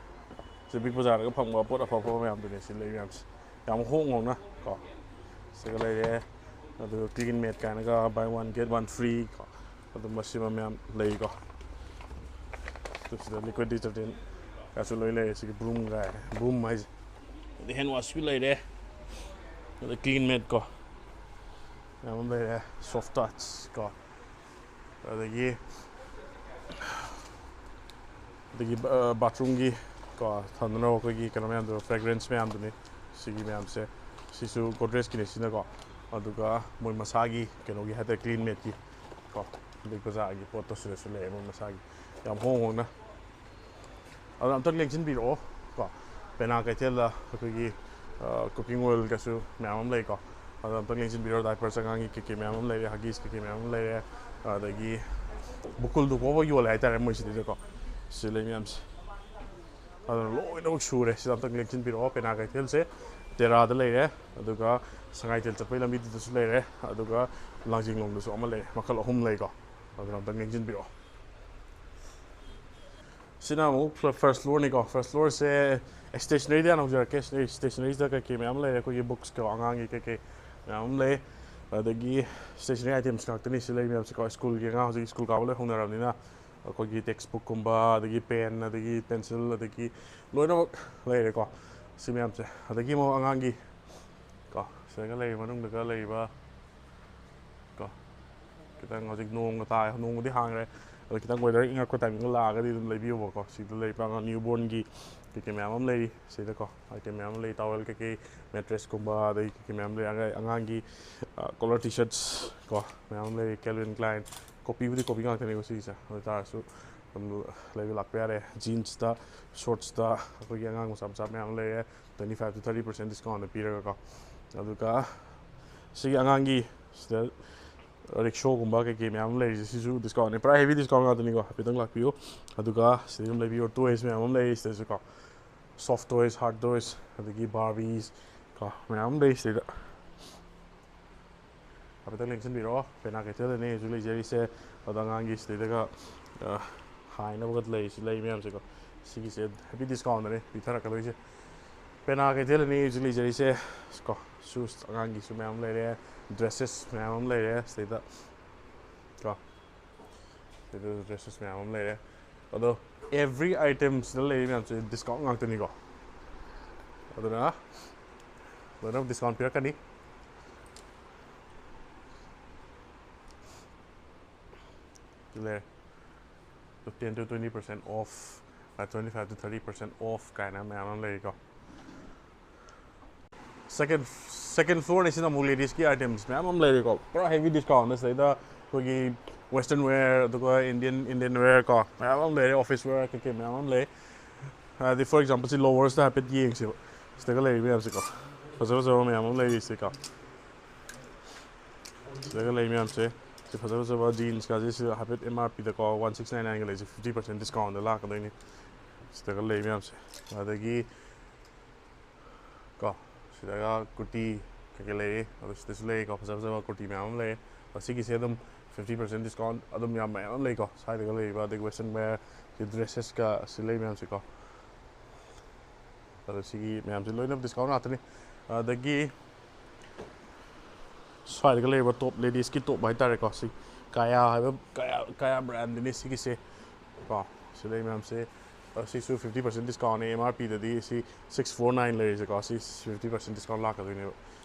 ꯁꯤ Big Bazaarꯗꯒ ꯐꯪꯕ ꯄꯣꯠ ꯑꯐ ꯑꯐꯕ ꯃꯌꯥꯝꯗꯨꯅꯦ ꯁꯤ ꯂꯩ ꯃꯌꯥꯝꯁꯦ꯫ ꯌꯥꯝ ꯍꯣꯡ ꯍꯣꯡꯅ ꯀꯣ꯫ ꯁꯤꯒ ꯂꯩꯔꯦ꯫ ꯑꯗꯨꯒ Clean Made ꯀꯥꯏꯅꯒ buy one get one free ꯀꯣ, ꯑꯗꯨꯝꯕ ꯁꯤꯃ ꯃꯌꯥꯝ ꯂꯩꯀꯣ꯫ ꯑꯗꯨ ꯁꯤꯗ liquid detergent ꯀꯥꯁꯨ ꯂꯣꯏ ꯂꯩꯔꯦ꯫ ꯁꯤꯒꯤ broom ꯀꯥꯏ, broom ꯍꯥꯏꯁꯦ꯫ ꯑꯗꯩ hand washꯁꯨ ꯂꯩꯔꯦ꯫ ꯑꯗꯩ Clean Made ꯀꯣ, ꯃꯌꯥꯝ ꯑꯃ ꯂꯩꯔꯦ꯫ Soft Touch ꯀꯣ, ꯑꯗꯒꯤ ꯑꯗꯒꯤ ꯕꯥꯊꯔꯨꯝꯒꯤ ꯀꯣ, ꯊꯝꯅꯅꯕ ꯑꯩꯈꯣꯏꯒꯤ ꯀꯩꯅꯣ ꯃꯌꯥꯝꯗꯣ, fragrance ꯃꯌꯥꯝꯗꯨꯅꯤ꯫ ꯁꯤꯒꯤ ꯃꯌꯥꯝꯁꯦ, ꯁꯤꯁꯨ Godrejꯀꯤꯅꯦ ꯁꯤꯅꯀꯣ꯫ ꯑꯗꯨꯒ ꯃꯣꯏ ꯃꯁꯥꯒꯤ ꯀꯩꯅꯣꯒꯤ ꯍꯥꯏꯇꯥꯔꯦ, Clean Madeꯀꯤ ꯀꯣ, Big Bazaarꯒꯤ ꯄꯣꯠꯇꯣ ꯁꯤꯗꯁꯨ ꯂꯩꯔꯦ ꯃꯣꯏ ꯃꯁꯥꯒꯤ, ꯌꯥꯝ ꯍꯣꯡ ꯍꯣꯡꯅ꯫ ꯑꯗꯨꯅ ꯑꯝꯇꯪ ꯂꯦꯡꯁꯤꯟꯕꯤꯔꯛꯑꯣ ꯀꯣ꯫ ꯄꯦꯅꯥ ꯀꯩꯊꯦꯜꯗ ꯑꯩꯈꯣꯏꯒꯤ cooking oilꯒꯁꯨ ꯃꯌꯥꯝ ꯑꯃ ꯂꯩꯀꯣ꯫ ꯑꯗꯣ ꯑꯝꯇꯪ ꯌꯦꯡꯁꯤꯟꯕꯤꯔꯣ꯫ Diapers ꯑꯉꯥꯡꯒꯤ ꯀꯩꯀꯩ ꯃꯌꯥꯝ ꯑꯃ ꯂꯩꯔꯦ, Huggies ꯀꯩꯀꯩ ꯃꯌꯥꯝ ꯑꯃ ꯂꯩꯔꯦ꯫ ꯑꯗꯒꯤ ꯕꯨꯀꯨꯜꯗꯨ ꯐꯥꯎꯕ ꯌꯣꯜꯂꯦ ꯍꯥꯏꯇꯥꯔꯦ ꯃꯣꯏꯁꯤꯗꯩꯗꯀꯣ꯫ ꯁꯤ ꯂꯩ ꯃꯌꯥꯝꯁꯦ꯫ ꯑꯗꯨꯅ ꯂꯣꯏꯅꯃꯛ ꯁꯨꯔꯦ꯫ ꯁꯤꯗ ꯑꯝꯇꯪ ꯂꯦꯡꯁꯤꯟꯕꯤꯔꯛꯑꯣ꯫ ꯄꯦꯅꯥ ꯀꯩꯊꯦꯜꯁꯦ ꯇꯦꯔꯥꯗ ꯂꯩꯔꯦ, ꯑꯗꯨꯒ ꯁꯉꯥꯏꯊꯦꯜ ꯆꯠꯄꯒꯤ ꯂꯝꯕꯤꯗꯨꯗꯁꯨ ꯂꯩꯔꯦ, ꯑꯗꯨꯒ ꯂꯥꯡꯖꯤꯡꯂꯣꯝꯗꯁꯨ ꯑꯃ ꯂꯩꯔꯦ꯫ ꯃꯈꯜ ꯑꯍꯨꯝ ꯂꯩꯀꯣ꯫ ꯑꯗꯨꯅ ꯑꯝꯇꯪ ꯂꯦꯡꯁꯤꯟꯕꯤꯔꯛꯑꯣ꯫ ꯁꯤꯅ ꯑꯃꯨꯛ first floorꯅꯤꯀꯣ꯫ First floorꯁꯦ stationeryꯗ ꯍꯥꯟꯅ ꯍꯧꯖꯔꯛꯀꯦ꯫ Stationeryꯁꯤꯗ ꯀꯩꯀꯩ ꯃꯌꯥꯝ ꯂꯩꯔꯦ, ꯑꯩꯈꯣꯏꯒꯤ booksꯀꯣ, ꯑꯉꯥꯡꯒꯤ ꯀꯩꯀꯩ ꯃꯌꯥꯝ ꯑꯃ ꯂꯩ꯫ ꯑꯗꯒꯤ stationery items ꯉꯥꯛꯇꯅꯤ ꯁꯤ ꯂꯩ ꯃꯌꯥꯝꯁꯦꯀꯣ꯫ ꯁ꯭ꯀꯨꯜꯒꯤ ꯑꯉꯥꯡ ꯍꯧꯖꯤꯛ ꯁ꯭ꯀꯨꯜ ꯀꯥꯕ ꯂꯣꯏ ꯍꯧꯅꯔꯕꯅꯤꯅ ꯑꯩꯈꯣꯏꯒꯤ text book ꯀꯨꯝꯕ, ꯑꯗꯒꯤ pen, ꯑꯗꯒꯤ pencil, ꯑꯗꯒꯤ ꯂꯣꯏꯅꯃꯛ ꯂꯩꯔꯦꯀꯣ ꯁꯤ ꯃꯌꯥꯝꯁꯦ꯫ ꯑꯗꯒꯤ ꯑꯃꯨꯛ ꯑꯉꯥꯡꯒꯤ ꯀꯣ, ꯁꯤꯗꯒ ꯂꯩꯔꯤꯕ, ꯃꯅꯨꯡꯗꯒ ꯂꯩꯔꯤꯕ ꯀꯣ, ꯈꯤꯇꯪ ꯍꯧꯖꯤꯛ ꯅꯣꯡꯒ ꯇꯥꯏ, ꯅꯣꯡꯕꯨꯗꯤ ꯍꯥꯡꯈ꯭ꯔꯦ, ꯑꯗꯣ ꯈꯤꯇꯪ weather ꯏꯪꯉꯛꯄ timing ꯗ ꯂꯥꯛꯑꯒꯗꯤ ꯑꯗꯨꯝ ꯂꯩꯕꯤꯌꯣꯕꯀꯣ꯫ ꯁꯤꯗ ꯂꯩꯕ ꯑꯉꯥꯡ newborn ꯒꯤ ꯀꯩꯀꯩ ꯃꯌꯥꯝ ꯑꯃ ꯂꯩꯔꯤ ꯁꯤꯗꯀꯣ, item ꯃꯌꯥꯝ ꯑꯃ ꯂꯩ, towel ꯀꯩꯀꯩ, mattress ꯀꯨꯝꯕ, ꯑꯗꯩ ꯀꯩꯀꯩ ꯃꯌꯥꯝ ꯂꯩ꯫ ꯑꯉꯥꯡ-, ꯑꯉꯥꯡꯒꯤ collar T-shirts ꯀꯣ, ꯃꯌꯥꯝ ꯑꯃ ꯂꯩꯔꯤ꯫ Calvin Klein, copy ꯕꯨꯗꯤ copy ꯉꯥꯛꯇꯅꯦꯀꯣ ꯁꯤꯒꯤꯁꯦ, ꯑꯗꯨ ꯑꯣꯏꯇꯥꯔꯁꯨ ꯑꯗꯨꯝ ꯂꯩꯕ ꯂꯥꯛꯄ ꯌꯥꯔꯦ꯫ Jeans ꯇ, shorts ꯇ ꯑꯩꯈꯣꯏꯒꯤ ꯑꯉꯥꯡ ꯃꯆꯥ ꯃꯆꯥ ꯃꯌꯥꯝ ꯑꯃ ꯂꯩꯔꯦ, twenty five to thirty percent discount ꯗ ꯄꯤꯔꯒꯀꯣ꯫ ꯑꯗꯨꯒ ꯁꯤꯒꯤ ꯑꯉꯥꯡꯒꯤ ꯁꯤꯗ rickshaw ꯒꯨꯝꯕ ꯀꯩꯀꯩ ꯃꯌꯥꯝ ꯑꯃ ꯂꯩꯔꯤꯁꯦ, ꯁꯤꯁꯨ discount ꯅꯦ, ꯄꯨꯔꯥ heavy discount ꯉꯥꯛꯇꯅꯤꯀꯣ꯫ ꯍꯥꯏꯐꯦꯠꯇꯪ ꯂꯥꯛꯄꯤꯌꯨ꯫ ꯑꯗꯨꯒ ꯁꯤꯗ ꯑꯗꯨꯝ ꯂꯩꯕꯤꯌꯣ, toys ꯃꯌꯥꯝ ꯑꯃ ꯂꯩꯔꯤ ꯁꯤꯗꯁꯨꯀꯣ, soft toys, hard toys, ꯑꯗꯒꯤ Barbies ꯀꯣ, ꯃꯌꯥꯝ ꯑꯃ ꯂꯩꯔꯤ ꯁꯤꯗ꯫ ꯍꯥꯏꯐꯦꯠꯇꯪ ꯂꯦꯡꯁꯤꯟꯕꯤꯔꯛꯑꯣ꯫ ꯄꯦꯅꯥ ꯀꯩꯊꯦꯜꯗꯅꯦ ꯍꯧꯖꯤꯛ ꯂꯩꯖꯔꯤꯁꯦ꯫ ꯑꯗꯣ ꯑꯉꯥꯡꯒꯤ ꯁꯤꯗꯩꯗꯒ, ꯑ, ꯍꯥꯏꯅꯕꯒ ꯂꯩꯔꯤꯁꯤ, ꯂꯩ ꯃꯌꯥꯝꯁꯦꯀꯣ꯫ ꯁꯤꯒꯤꯁꯦ heavy discount ꯗꯅꯦ ꯄꯤꯊꯔꯛꯀꯗꯣꯏꯁꯦ꯫ ꯄꯦꯅꯥ ꯀꯩꯊꯦꯜꯗꯅꯦ ꯍꯧꯖꯤꯛ ꯂꯩꯖꯔꯤꯁꯦ ꯀꯣ꯫ Shoes ꯑꯉꯥꯡꯒꯤꯁꯨ ꯃꯌꯥꯝ ꯂꯩꯔꯦ, dresses ꯃꯌꯥꯝ ꯑꯃ ꯂꯩꯔꯦ ꯁꯤꯗꯩꯗ ꯀꯣ꯫ ꯁꯤꯗ dresses ꯃꯌꯥꯝ ꯑꯃ ꯂꯩꯔꯦ꯫ ꯑꯗꯣ every item ꯁꯤꯗ ꯂꯩꯔꯤ ꯃꯌꯥꯝꯁꯦ discount ꯉꯥꯛꯇꯅꯤꯀꯣ꯫ ꯑꯗꯨꯅ ꯂꯣꯏꯅꯃꯛ discount ꯄꯤꯔꯛꯀꯅꯤ꯫ ꯁꯤ ꯂꯩꯔꯦ꯫ Ten to twenty percent off, twenty five to thirty percent off ꯀꯥꯏꯅ ꯃꯌꯥꯝ ꯑꯃ ꯂꯩꯔꯤꯀꯣ꯫ Second, second floor ꯅꯤ, ꯁꯤꯅ ꯑꯃꯨꯛ ladies ꯀꯤ items ꯃꯌꯥꯝ ꯑꯃ ꯂꯩꯔꯤꯀꯣ꯫ ꯄꯨꯔꯥ heavy discount ꯅꯦ ꯁꯤꯗꯩꯗ꯫ ꯑꯩꯈꯣꯏꯒꯤ western wear, ꯑꯗꯨꯒ Indian, Indian wear ꯀꯣ, ꯃꯌꯥꯝ ꯑꯃ ꯂꯩꯔꯦ꯫ Office wear ꯀꯩꯀꯩ ꯃꯌꯥꯝ ꯑꯃ ꯂꯩ꯫ ꯍꯥꯏꯗꯤ, for example, ꯁꯤ lowers ꯇ ꯍꯥꯏꯐꯦꯠ ꯌꯦꯡꯁꯤꯕ꯫ ꯁꯤꯗꯒ ꯂꯩꯔꯤ ꯃꯌꯥꯝꯁꯦꯀꯣ, ꯐꯖ ꯐꯖꯕ ꯃꯌꯥꯝ ꯑꯃ ꯂꯩꯔꯤ ꯁꯤꯀꯣ꯫ ꯁꯤꯗꯒ ꯂꯩ ꯃꯌꯥꯝꯁꯦ, ꯁꯤ ꯐꯖ ꯐꯖꯕ jeans ꯀꯥꯁꯦ ꯁꯤꯗ ꯍꯥꯏꯐꯦꯠ M R P ꯗꯀꯣ, one six nine nine ꯒ ꯂꯩꯁꯦ, fifty percent discount ꯗ ꯂꯥꯛꯀꯗꯣꯏꯅꯤ꯫ ꯁꯤꯗꯒ ꯂꯩ ꯃꯌꯥꯝꯁꯦ꯫ ꯑꯗꯒꯤ ꯀꯣ, ꯁꯤꯗꯒ ꯀꯨꯔꯇꯤ ꯀꯩꯀꯩ ꯂꯩꯔꯤ꯫ ꯑꯗꯣ ꯁꯤꯗꯁꯨ ꯂꯩꯔꯤꯀꯣ, ꯐꯖ ꯐꯖꯕ ꯀꯨꯔꯇꯤ ꯃꯌꯥꯝ ꯑꯃ ꯂꯩꯔꯦ꯫ ꯑꯗꯣ ꯁꯤꯒꯤꯁꯦ ꯑꯗꯨꯝ fifty percent discount ꯑꯗꯨꯝ ꯌꯥꯝ ꯃꯌꯥꯝ ꯑꯃ ꯂꯩꯀꯣ꯫ ꯁ꯭ꯋꯥꯏꯗꯒ ꯂꯩꯔꯤꯕ, ꯑꯗꯒꯤ western wear ꯀꯤ dresses ꯀ ꯁꯤ ꯂꯩ ꯃꯌꯥꯝꯁꯦꯀꯣ꯫ ꯑꯗꯣ ꯁꯤꯒꯤ ꯃꯌꯥꯝꯁꯦ ꯂꯣꯏꯅ discount ꯉꯥꯛꯇꯅꯤ꯫ ꯑꯗꯒꯤ ꯁ꯭ꯋꯥꯏꯗꯒ ꯂꯩꯔꯤꯕ ꯇꯣꯞ, ꯂꯦꯗꯤꯁꯀꯤ ꯇꯣꯞ ꯍꯥꯏꯇꯥꯔꯦꯀꯣ, ꯁꯤ ꯀꯥꯌꯥ ꯍꯥꯏꯕ, ꯀꯥꯌꯥ, ꯀꯥꯌꯥ ꯕ꯭ꯔꯥꯟꯗꯅꯤ ꯁꯤꯒꯤꯁꯦ ꯀꯣ꯫ ꯁꯤ ꯂꯩ ꯃꯌꯥꯝꯁꯦ, ꯑ, ꯁꯤꯁꯨ fifty percent discount ꯅꯦ꯫ M R P ꯗꯗꯤ ꯁꯤ six four nine ꯂꯩꯔꯤꯁꯦꯀꯣ, ꯁꯤ fifty percent discount ꯂꯥꯛꯀꯗꯣꯏꯅꯦꯕ꯫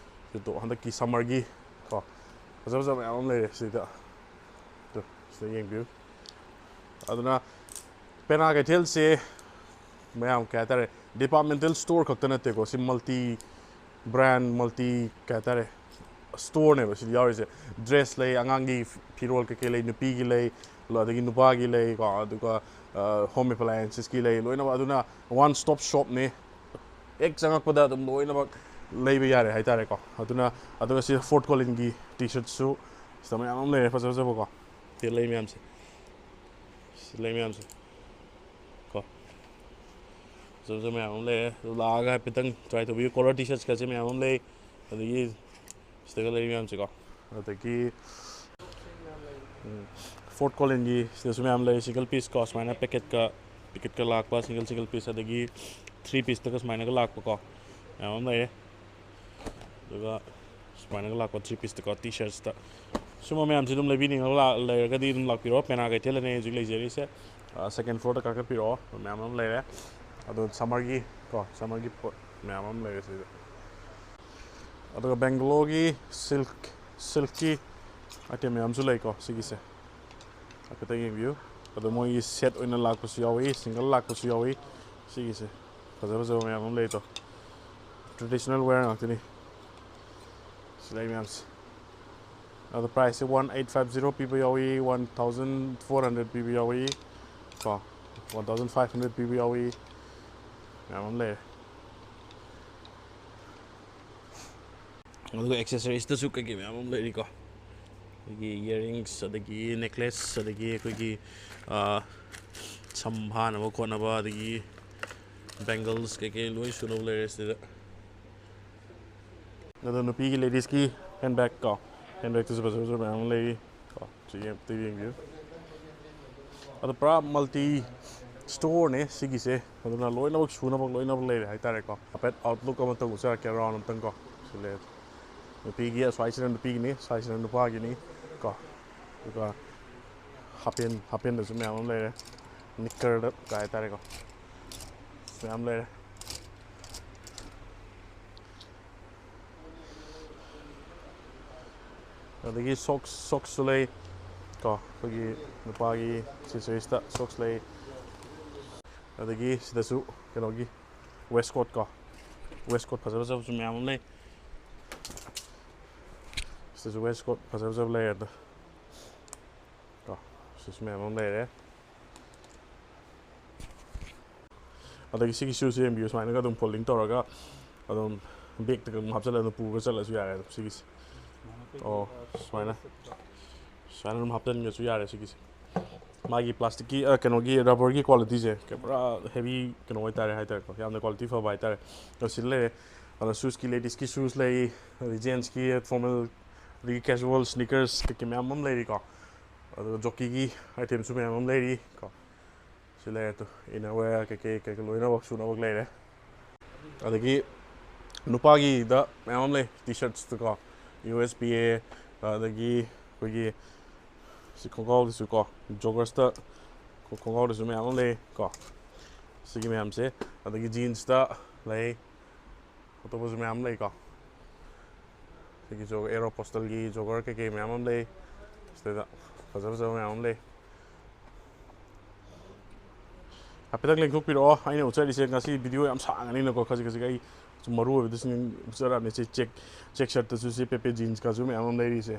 ꯁꯤ ꯇꯣꯞ ꯍꯟꯗꯛꯀꯤ summer ꯒꯤ ꯀꯣ, ꯐꯖ ꯐꯖꯕ ꯃꯌꯥꯝ ꯑꯃ ꯂꯩꯔꯦ ꯁꯤꯗ꯫ ꯑꯗꯨ ꯁꯤꯗ ꯌꯦꯡꯕꯤꯌꯨ꯫ ꯑꯗꯨꯅ ꯄꯦꯅꯥ ꯀꯩꯊꯦꯜꯁꯦ ꯃꯌꯥꯝ, ꯀꯩ ꯍꯥꯏꯇꯥꯔꯦ, departmental store ꯈꯛꯇ ꯅꯠꯇꯦꯀꯣ, ꯁꯤ multi brand, multi, ꯀꯩ ꯍꯥꯏꯇꯥꯔꯦ, store ꯅꯦꯕ ꯁꯤꯗ ꯌꯥꯎꯔꯤꯁꯦ꯫ Dress ꯂꯩ, ꯑꯉꯥꯡꯒꯤ ꯐꯤꯔꯣꯜ ꯀꯩꯀꯩ ꯂꯩ, ꯅꯨꯄꯤꯒꯤ ꯂꯩ, ꯑꯗꯒꯤ ꯅꯨꯄꯥꯒꯤ ꯂꯩ ꯀꯣ, ꯑꯗꯨꯒ, ꯑ, home appliances ꯀꯤ ꯂꯩ, ꯂꯣꯏꯅꯃꯛ꯫ ꯑꯗꯨꯅ one stop shop ꯅꯦ꯫ ꯍꯦꯛ ꯆꯪꯉꯛꯄꯗ ꯑꯗꯨꯝ ꯂꯣꯏꯅꯃꯛ ꯂꯩꯕ ꯌꯥꯔꯦ ꯍꯥꯏꯇꯥꯔꯦꯀꯣ꯫ ꯑꯗꯨꯅ, ꯑꯗꯨꯒ ꯁꯤ Fort Collins ꯒꯤ T-shirt ꯁꯨ ꯁꯤꯗ ꯃꯌꯥꯝ ꯑꯃ ꯂꯩꯔꯦ, ꯐꯖ ꯐꯖꯕꯀꯣ꯫ ꯁꯤ ꯂꯩ ꯃꯌꯥꯝꯁꯦ, ꯁꯤ ꯂꯩ ꯃꯌꯥꯝꯁꯦ ꯀꯣ, ꯐꯖ ꯐꯖꯕ ꯃꯌꯥꯝ ꯑꯃ ꯂꯩꯔꯦ꯫ ꯑꯗꯨ ꯂꯥꯛꯑꯒ ꯍꯥꯏꯐꯦꯠꯇꯪ try ꯇꯧꯕꯤꯌꯨ꯫ Collar T-shirts ꯀꯁꯦ ꯃꯌꯥꯝ ꯑꯃ ꯂꯩ, ꯑꯗꯒꯤ ꯁꯤꯗꯒ ꯂꯩꯔꯤ ꯃꯌꯥꯝꯁꯦꯀꯣ꯫ ꯑꯗꯒꯤ, ꯎꯝ, Fort Collins ꯒꯤ ꯁꯤꯗꯁꯨ ꯃꯌꯥꯝ ꯂꯩ, single piece ꯀꯣ, ꯁꯨꯃꯥꯏꯅ packet ꯀ, packet ꯀ ꯂꯥꯛꯄ single, single piece, ꯑꯗꯒꯤ three piece ꯇꯒ ꯁꯨꯃꯥꯏꯅꯒ ꯂꯥꯛꯄꯀꯣ, ꯃꯌꯥꯝ ꯑꯃ ꯂꯩꯔꯦ꯫ ꯑꯗꯨꯒ ꯁꯨꯃꯥꯏꯅꯒ ꯂꯥꯛꯄ three piece ꯇꯀꯣ, T-shirts ꯇ꯫ ꯁꯨꯝꯕ ꯃꯌꯥꯝꯁꯦ ꯑꯗꯨꯝ ꯂꯩꯕꯤꯅꯤꯡꯉꯒ ꯂꯥꯛ-, ꯂꯩꯔꯒꯗꯤ ꯑꯗꯨꯝ ꯂꯥꯛꯄꯤꯔꯣ꯫ ꯄꯦꯅꯥ ꯀꯩꯊꯦꯜꯗꯅꯦ ꯍꯧꯖꯤꯛ ꯂꯩꯖꯔꯤꯁꯦ꯫ ꯑ, second floor ꯗ ꯀꯥꯈꯠꯄꯤꯔꯛꯑꯣ, ꯃꯌꯥꯝ ꯑꯃ ꯂꯩꯔꯦ꯫ ꯑꯗꯣ summer ꯒꯤ ꯀꯣ, summer ꯒꯤ ꯄꯣꯠ ꯃꯌꯥꯝ ꯑꯃ ꯂꯩꯔꯦ ꯁꯤꯗ꯫ ꯑꯗꯨꯒ Bangalore ꯒꯤ silk, silk ꯀꯤ item ꯃꯌꯥꯝꯁꯨ ꯂꯩꯀꯣ ꯁꯤꯒꯤꯁꯦ꯫ ꯍꯥꯏꯐꯦꯠꯇꯪ ꯌꯦꯡꯕꯤꯌꯨ꯫ ꯑꯗꯣ ꯃꯣꯏꯒꯤ set ꯑꯣꯏꯅ ꯂꯥꯛꯄꯁꯨ ꯌꯥꯎꯏ, single ꯂꯥꯛꯄꯁꯨ ꯌꯥꯎꯏ꯫ ꯁꯤꯒꯤꯁꯦ ꯐꯖ ꯐꯖꯕ ꯃꯌꯥꯝ ꯑꯃ ꯂꯩ ꯑꯗꯣ꯫ Traditional wear ꯉꯥꯛꯇꯅꯤ ꯁꯤ ꯂꯩ ꯃꯌꯥꯝꯁꯦ꯫ ꯑꯗꯣ price ꯁꯦ one eight five zero ꯄꯤꯕ ꯌꯥꯎꯏ, one thousand four hundred ꯄꯤꯕ ꯌꯥꯎꯏ ꯀꯣ, one thousand five hundred ꯄꯤꯕ ꯌꯥꯎꯏ, ꯃꯌꯥꯝ ꯑꯃ ꯂꯩꯔꯦ꯫ ꯑꯗꯨꯒ accessories ꯇꯁꯨ ꯀꯩꯀꯩ ꯃꯌꯥꯝ ꯑꯃ ꯂꯩꯔꯤꯀꯣ꯫ ꯑꯩꯈꯣꯏꯒꯤ earrings, ꯑꯗꯒꯤ necklace, ꯑꯗꯒꯤ ꯑꯩꯈꯣꯏꯒꯤ, ꯑ, ꯁꯝ ꯐꯥꯅꯕ ꯈꯣꯠꯅꯕ, ꯑꯗꯒꯤ bangles ꯀꯩꯀꯩ ꯂꯣꯏ ꯁꯨꯅꯕ ꯂꯩꯔꯦ ꯁꯤꯗ꯫ ꯑꯗꯣ ꯅꯨꯄꯤꯒꯤ, ladies ꯀꯤ handbag ꯀꯣ, handbag ꯇꯁꯨ ꯐꯖ ꯐꯖꯕ ꯃꯌꯥꯝ ꯑꯃ ꯂꯩꯔꯤ ꯀꯣ꯫ ꯁꯤ ꯌꯦꯡ-, ꯑꯝꯇ ꯌꯦꯡꯕꯤꯌꯨ꯫ ꯑꯗꯣ ꯄꯨꯔꯥ multi store ꯅꯦ ꯁꯤꯒꯤꯁꯦ꯫ ꯑꯗꯨꯅ ꯂꯣꯏꯅꯃꯛ ꯁꯨꯅꯕ ꯂꯣꯏꯅꯃꯛ ꯂꯩꯔꯦ ꯍꯥꯏꯇꯥꯔꯦꯀꯣ꯫ ꯍꯥꯏꯐꯦꯠ outlook ꯑꯃ ꯇꯧꯖꯔꯛꯀꯦ, round ꯑꯝꯇꯪ ꯀꯣ꯫ ꯁꯤ ꯂꯩꯔꯦ꯫ ꯅꯨꯄꯤꯒꯤ, ꯑꯁ꯭ꯋꯥꯏꯁꯤꯅ ꯅꯨꯄꯤꯒꯤꯅꯤ, ꯁ꯭ꯋꯥꯏꯁꯤꯅ ꯅꯨꯄꯥꯒꯤꯅꯤ ꯀꯣ꯫ ꯑꯗꯨꯒ ꯍꯥꯄꯦꯟ, ꯍꯥꯄꯦꯟꯗꯁꯨ ꯃꯌꯥꯝ ꯑꯃ ꯂꯩꯔꯦ, ꯅꯤꯛꯀꯔꯗ ꯀꯥꯏ ꯍꯥꯏꯇꯥꯔꯦꯀꯣ, ꯃꯌꯥꯝ ꯂꯩꯔꯦ꯫ ꯑꯗꯒꯤ ꯁꯣꯛꯁ, ꯁꯣꯛꯁꯁꯨ ꯂꯩ ꯀꯣ, ꯑꯩꯈꯣꯏꯒꯤ ꯅꯨꯄꯥꯒꯤ ꯑꯦꯛꯁꯦꯁꯔꯤꯁꯇ ꯁꯣꯛꯁ ꯂꯩ꯫ ꯑꯗꯒꯤ ꯁꯤꯗꯁꯨ ꯀꯩꯅꯣꯒꯤ ꯋꯦꯁꯀꯣꯠ ꯀꯣ, ꯋꯦꯁꯀꯣꯠ ꯐꯖ ꯐꯖꯕꯁꯨ ꯃꯌꯥꯝ ꯑꯃ ꯂꯩ꯫ ꯁꯤꯗꯁꯨ ꯋꯦꯁꯀꯣꯠ ꯐꯖ ꯐꯖꯕ ꯂꯩꯔꯦ ꯑꯗꯣ ꯀꯣ, ꯁꯤꯁꯨ ꯃꯌꯥꯝ ꯑꯃ ꯂꯩꯔꯦ꯫ ꯑꯗꯒꯤ ꯁꯤꯒꯤ ꯁꯨꯁꯦ ꯌꯦꯡꯕꯤꯌꯨ, ꯁꯨꯃꯥꯏꯅꯒ ꯑꯗꯨꯝ ꯐꯣꯜꯗꯤꯡ ꯇꯧꯔꯒ ꯑꯗꯨꯝ ꯕꯦꯛꯇꯒ ꯑꯗꯨꯝ ꯍꯥꯞꯆꯜꯂꯒ ꯑꯗꯨꯝ ꯄꯨꯔꯒ ꯆꯠꯂꯁꯨ ꯌꯥꯔꯦ ꯑꯗꯨꯝ ꯁꯤꯒꯤꯁꯦ꯫ ꯑꯣ, ꯁꯨꯃꯥꯏꯅ, ꯁꯨꯃꯥꯏꯅ ꯑꯗꯨꯝ ꯍꯥꯞꯆꯤꯟꯒꯁꯨ ꯌꯥꯔꯦ ꯁꯤꯒꯤꯁꯦ꯫ ꯃꯥꯒꯤ ꯄ꯭ꯂꯥꯁꯇꯤꯛꯀꯤ, ꯑ, ꯀꯩꯅꯣꯒꯤ ꯔꯕꯔꯒꯤ ꯀ꯭ꯋꯥꯂꯤꯇꯤꯁꯦ ꯄꯨꯔꯥ ꯍꯦꯚꯤ ꯀꯩꯅꯣ ꯑꯣꯏꯇꯥꯔꯦ ꯍꯥꯏꯇꯥꯔꯦꯀꯣ, ꯌꯥꯝꯅ ꯀ꯭ꯋꯥꯂꯤꯇꯤ ꯐꯕ ꯍꯥꯏꯇꯥꯔꯦ꯫ ꯑꯗꯣ ꯁꯤꯗ ꯂꯩꯔꯦ꯫ ꯑꯗꯣ ꯁꯨꯁꯀꯤ, ꯂꯦꯗꯤꯁꯀꯤ ꯁꯨꯁ ꯂꯩ, ꯑꯗꯩ ꯖꯦꯟꯁꯀꯤ ꯐꯣꯔꯃꯦꯜ, ꯑꯗꯒꯤ ꯀꯦꯖꯨꯋꯦꯜ ꯁ꯭ꯅꯤꯀꯔꯁ ꯀꯩꯀꯩ ꯃꯌꯥꯝ ꯑꯃ ꯂꯩꯔꯤꯀꯣ꯫ ꯑꯗꯨꯒ ꯖꯣꯀꯤꯒꯤ ꯑꯥꯏꯇꯦꯝꯁꯨ ꯃꯌꯥꯝ ꯑꯃ ꯂꯩꯔꯤ ꯀꯣ꯫ ꯁꯤ ꯂꯩꯔꯦ ꯇꯨ, ꯏꯟꯅꯔ ꯋꯦꯌꯔ ꯀꯩꯀꯩ, ꯀꯩꯀꯩ ꯂꯣꯏꯅꯃꯛ ꯁꯨꯅꯃꯛ ꯂꯩꯔꯦ꯫ ꯑꯗꯒꯤ ꯅꯨꯄꯥꯒꯤꯗ ꯃꯌꯥꯝ ꯑꯃ ꯂꯩ, ꯇꯤ ꯁꯔꯠꯁꯇꯀꯣ, ꯌꯨ ꯑꯦꯁ ꯄꯤ ꯑꯦ, ꯑꯗꯒꯤ ꯑꯩꯈꯣꯏꯒꯤ ꯁꯤ ꯈꯣꯡꯒ꯭ꯔꯥꯎꯗꯁꯨ ꯀꯣ, ꯖꯣꯒꯔꯁꯇ ꯈꯣꯡꯒ꯭ꯔꯥꯎꯗꯁꯨ ꯃꯌꯥꯝ ꯑꯃ ꯂꯩ ꯀꯣ, ꯁꯤꯒꯤ ꯃꯌꯥꯝꯁꯦ꯫ ꯑꯗꯒꯤ ꯖꯤꯟꯁꯇ ꯂꯩ, ꯑꯇꯣꯞꯄꯁꯨ ꯃꯌꯥꯝ ꯂꯩꯀꯣ꯫ ꯁꯤꯒꯤ ꯖꯣ-, ꯑꯦꯔꯣ ꯄꯣꯁꯇꯜꯒꯤ ꯖꯣꯒꯔ ꯀꯩꯀꯩ ꯃꯌꯥꯝ ꯑꯃ ꯂꯩ꯫ ꯁꯤꯗ ꯐꯖ ꯐꯖꯕ ꯃꯌꯥꯝ ꯑꯃ ꯂꯩ꯫ ꯍꯥꯏꯐꯦꯠꯇꯪ ꯂꯦꯡꯊꯣꯛꯄꯤꯔꯛꯑꯣ꯫ ꯑꯩꯅ ꯎꯠꯆꯔꯤꯁꯦ ꯉꯁꯤ ꯚꯤꯗꯤꯑꯣ ꯌꯥꯝ ꯁꯥꯡꯉꯅꯤꯅꯀꯣ, ꯈꯖꯤꯛ ꯈꯖꯤꯛ ꯑꯩ ꯁꯨꯝ ꯃꯔꯨ ꯑꯣꯏꯕꯗꯨꯁꯨ ꯎꯠꯆꯔꯛꯑꯕꯅꯤ꯫ ꯁꯤ ꯆꯦꯛ, ꯆꯦꯛ ꯁꯔꯠꯇꯁꯨ ꯁꯤ ꯄꯦꯄꯦ ꯖꯤꯟꯁꯀꯁꯨ ꯃꯌꯥꯝ ꯑꯃ ꯂꯩꯔꯤꯁꯦ꯫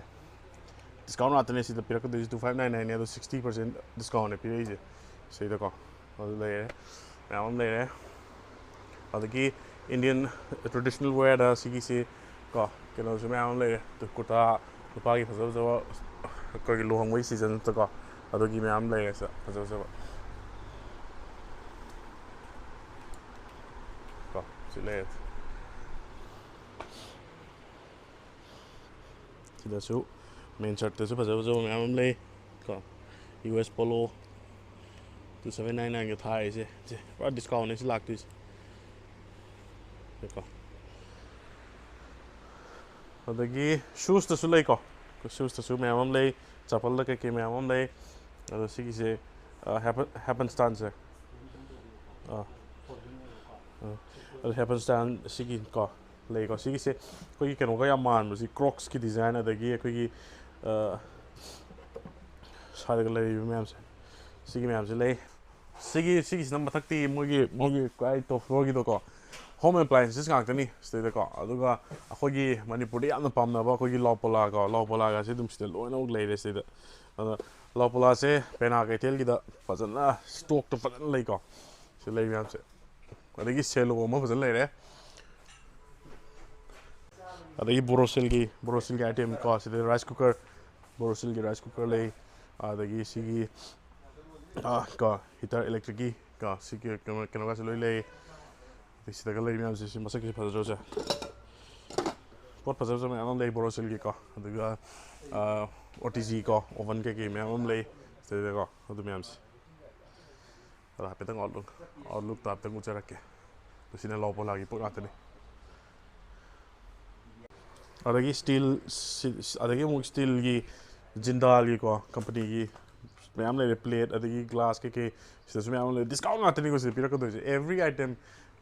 ꯗꯤꯁꯀꯥꯎꯟ ꯉꯥꯛꯇꯅꯦ ꯁꯤꯗ ꯄꯤꯔꯛꯀꯗꯣꯏꯁꯦ, two five nine nine ꯅꯦ, ꯑꯗꯣ sixty percent ꯗꯤꯁꯀꯥꯎꯟꯅꯦ ꯄꯤꯔꯛꯏꯁꯦ ꯁꯤꯗꯀꯣ꯫ ꯑꯗꯨ ꯂꯩꯔꯦ, ꯃꯌꯥꯝ ꯑꯃ ꯂꯩꯔꯦ꯫ ꯑꯗꯒꯤ ꯏꯟꯗꯤꯌꯟ ꯇ꯭ꯔꯦꯗꯤꯁꯅꯦꯜ ꯋꯦꯌꯔꯗ ꯁꯤꯒꯤꯁꯤ ꯀꯣ, ꯀꯩꯅꯣꯁꯨ ꯃꯌꯥꯝ ꯑꯃ ꯂꯩꯔꯦ꯫ ꯑꯗꯨ ꯀꯨꯔꯇꯥ, ꯅꯨꯄꯥꯒꯤ ꯐꯖ ꯐꯖꯕ, ꯑꯩꯈꯣꯏꯒꯤ ꯂꯨꯍꯣꯡꯕꯒꯤ ꯁꯤꯖꯟꯗꯀꯣ, ꯑꯗꯨꯒꯤ ꯃꯌꯥꯝ ꯂꯩꯔꯦ ꯁꯤꯗ ꯐꯖ ꯐꯖꯕ ꯀꯣ꯫ ꯁꯤ ꯂꯩꯔꯦ꯫ ꯁꯤꯗꯁꯨ ꯃꯦꯟ ꯁꯔꯠꯇꯁꯨ ꯐꯖ ꯐꯖꯕ ꯃꯌꯥꯝ ꯑꯃ ꯂꯩ ꯀꯣ꯫ U S Polo two seven nine nine ꯒ ꯊꯥꯔꯤꯁꯦ, ꯁꯦ ꯄꯨꯔꯥ ꯗꯤꯁꯀꯥꯎꯟꯅꯦ ꯁꯤ ꯂꯥꯛꯇꯣꯏꯁꯦ꯫ ꯁꯦꯀꯣ꯫ ꯑꯗꯒꯤ ꯁꯨꯁꯇꯁꯨ ꯂꯩꯀꯣ, ꯁꯨꯁꯇꯁꯨ ꯃꯌꯥꯝ ꯑꯃ ꯂꯩ, ꯆꯄꯜꯗ ꯀꯩꯀꯩ ꯃꯌꯥꯝ ꯑꯃ ꯂꯩ꯫ ꯑꯗꯣ ꯁꯤꯒꯤꯁꯦ ꯍꯦꯄꯟ ꯁ꯭ꯇꯥꯟꯁꯦ, ꯑꯥ, ꯑꯥ, ꯑꯗꯣ ꯍꯦꯄꯟ ꯁ꯭ꯇꯥꯟ ꯁꯤꯒꯤ ꯀꯣ ꯂꯩꯀꯣ꯫ ꯁꯤꯒꯤꯁꯦ ꯑꯩꯈꯣꯏꯒꯤ ꯀꯩꯅꯣꯒ ꯌꯥꯝ ꯃꯥꯟꯕꯁꯤ, ꯀ꯭ꯔꯣꯛꯁꯀꯤ ꯗꯤꯖꯥꯏꯟ, ꯑꯗꯒꯤ ꯑꯩꯈꯣꯏꯒꯤ ꯁ꯭ꯋꯥꯏꯗꯒ ꯂꯩꯔꯤꯕ ꯃꯌꯥꯝꯁꯦ, ꯁꯤꯒꯤ ꯃꯌꯥꯝꯁꯦ ꯂꯩ꯫ ꯁꯤꯒꯤ ꯁꯤꯒꯤꯁꯤꯅ ꯃꯊꯛꯇꯤ ꯃꯣꯏꯒꯤ ꯃꯣꯏꯒꯤ ꯀꯥꯏ ꯇꯣꯞ ꯐ꯭ꯂꯣꯔꯒꯤꯗꯣꯀꯣ, ꯍꯣꯝ ꯑꯦꯄ꯭ꯂꯥꯏꯟꯁꯦꯁ ꯉꯥꯛꯇꯅꯤ ꯁꯤꯗꯩꯗꯀꯣ꯫ ꯑꯗꯨꯒ ꯑꯩꯈꯣꯏꯒꯤ ꯃꯅꯤꯄꯨꯔꯗ ꯌꯥꯝꯅ ꯄꯥꯝꯅꯕ ꯑꯩꯈꯣꯏꯒꯤ ꯂꯥꯎ ꯄꯣꯂꯥꯒ ꯂꯥꯎ ꯄꯣꯂꯥꯒꯁꯦ ꯑꯗꯨꯝ ꯁꯤꯗ ꯂꯣꯏꯅꯃꯛ ꯂꯩꯔꯦ ꯁꯤꯗ꯫ ꯑꯗꯣ ꯂꯥꯎ ꯄꯣꯂꯥꯁꯦ ꯄꯦꯅꯥ ꯀꯩꯊꯦꯜꯒꯤꯗ ꯐꯖꯅ ꯁ꯭ꯇꯣꯛꯇ ꯐꯖꯅ ꯂꯩꯀꯣ꯫ ꯁꯤ ꯂꯩ ꯃꯌꯥꯝꯁꯦ꯫ ꯑꯗꯒꯤ ꯁꯦꯂꯣ ꯑꯃ ꯐꯖꯅ ꯂꯩꯔꯦ꯫ ꯑꯗꯒꯤ ꯕꯣꯔꯣꯁꯤꯜꯒꯤ ꯕꯣꯔꯣꯁꯤꯜꯒꯤ ꯑꯥꯏꯇꯦꯝ ꯀꯣ, ꯁꯤꯗ ꯔꯥꯏꯁ ꯀꯨꯀꯔ, ꯕꯣꯔꯣꯁꯤꯜꯒꯤ ꯔꯥꯏꯁ ꯀꯨꯀꯔ ꯂꯩ꯫ ꯑꯗꯒꯤ ꯁꯤꯒꯤ ꯑꯥ, ꯀꯣ, ꯍꯤꯇꯔ ꯏꯂꯦꯛꯇ꯭ꯔꯤꯛꯀꯤ ꯀꯣ, ꯁꯤꯒꯤ ꯀꯩꯅꯣ ꯀꯩꯅꯣꯒꯁꯨ ꯂꯣꯏ ꯂꯩ꯫ ꯑꯗꯩ ꯁꯤꯗꯒ ꯂꯩ ꯃꯌꯥꯝꯁꯦ, ꯁꯤ ꯃꯁꯛꯁꯤ ꯐꯖꯗ꯭ꯔꯣꯁꯦ? ꯄꯣꯠ ꯐꯖ ꯐꯖꯕ ꯃꯌꯥꯝ ꯑꯃ ꯂꯩ ꯕꯣꯔꯣꯁꯤꯜꯒꯤꯀꯣ꯫ ꯑꯗꯨꯒ ꯑꯣ ꯇꯤ ꯖꯤ ꯀꯣ, ꯑꯣꯚꯟ ꯀꯩꯀꯩ ꯃꯌꯥꯝ ꯑꯃ ꯂꯩ ꯁꯤꯗꯩꯗꯀꯣ, ꯑꯗꯨ ꯃꯌꯥꯝꯁꯦ꯫ ꯑꯗꯣ ꯍꯥꯏꯐꯦꯠꯇꯪ ꯑꯥꯎꯠꯂꯨꯛ ꯑꯥꯎꯠꯂꯨꯛꯇꯣ ꯍꯥꯏꯐꯦꯠꯇꯪ ꯎꯠꯆꯔꯛꯀꯦ꯫ ꯑꯗꯣ ꯁꯤꯅ ꯂꯥꯎ ꯄꯣꯂꯥꯒꯤ ꯄꯣꯠ ꯉꯥꯛꯇꯅꯤ꯫ ꯑꯗꯒꯤ ꯁ꯭ꯇꯤꯜ, ꯑꯗꯒꯤ ꯑꯃꯨꯛ ꯁ꯭ꯇꯤꯜꯒꯤ, ꯖꯤꯟꯗꯥꯜꯒꯤꯀꯣ, ꯀꯝꯄꯅꯤꯒꯤ ꯃꯌꯥꯝ ꯂꯩꯔꯦ, ꯄ꯭ꯂꯦꯠ ꯑꯗꯒꯤ ꯒ꯭ꯂꯥꯁ ꯀꯩꯀꯩ, ꯁꯤꯗꯁꯨ ꯃꯌꯥꯝ ꯑꯃ ꯂꯩꯔꯦ꯫ ꯗꯤꯁꯀꯥꯎꯟ ꯉꯥꯛꯇꯅꯤꯀꯣ ꯁꯤꯗ ꯄꯤꯔꯛꯀꯗꯣꯏꯁꯦ꯫ ꯑꯦꯕ꯭ꯔꯤ ꯑꯥꯏꯇꯦꯝ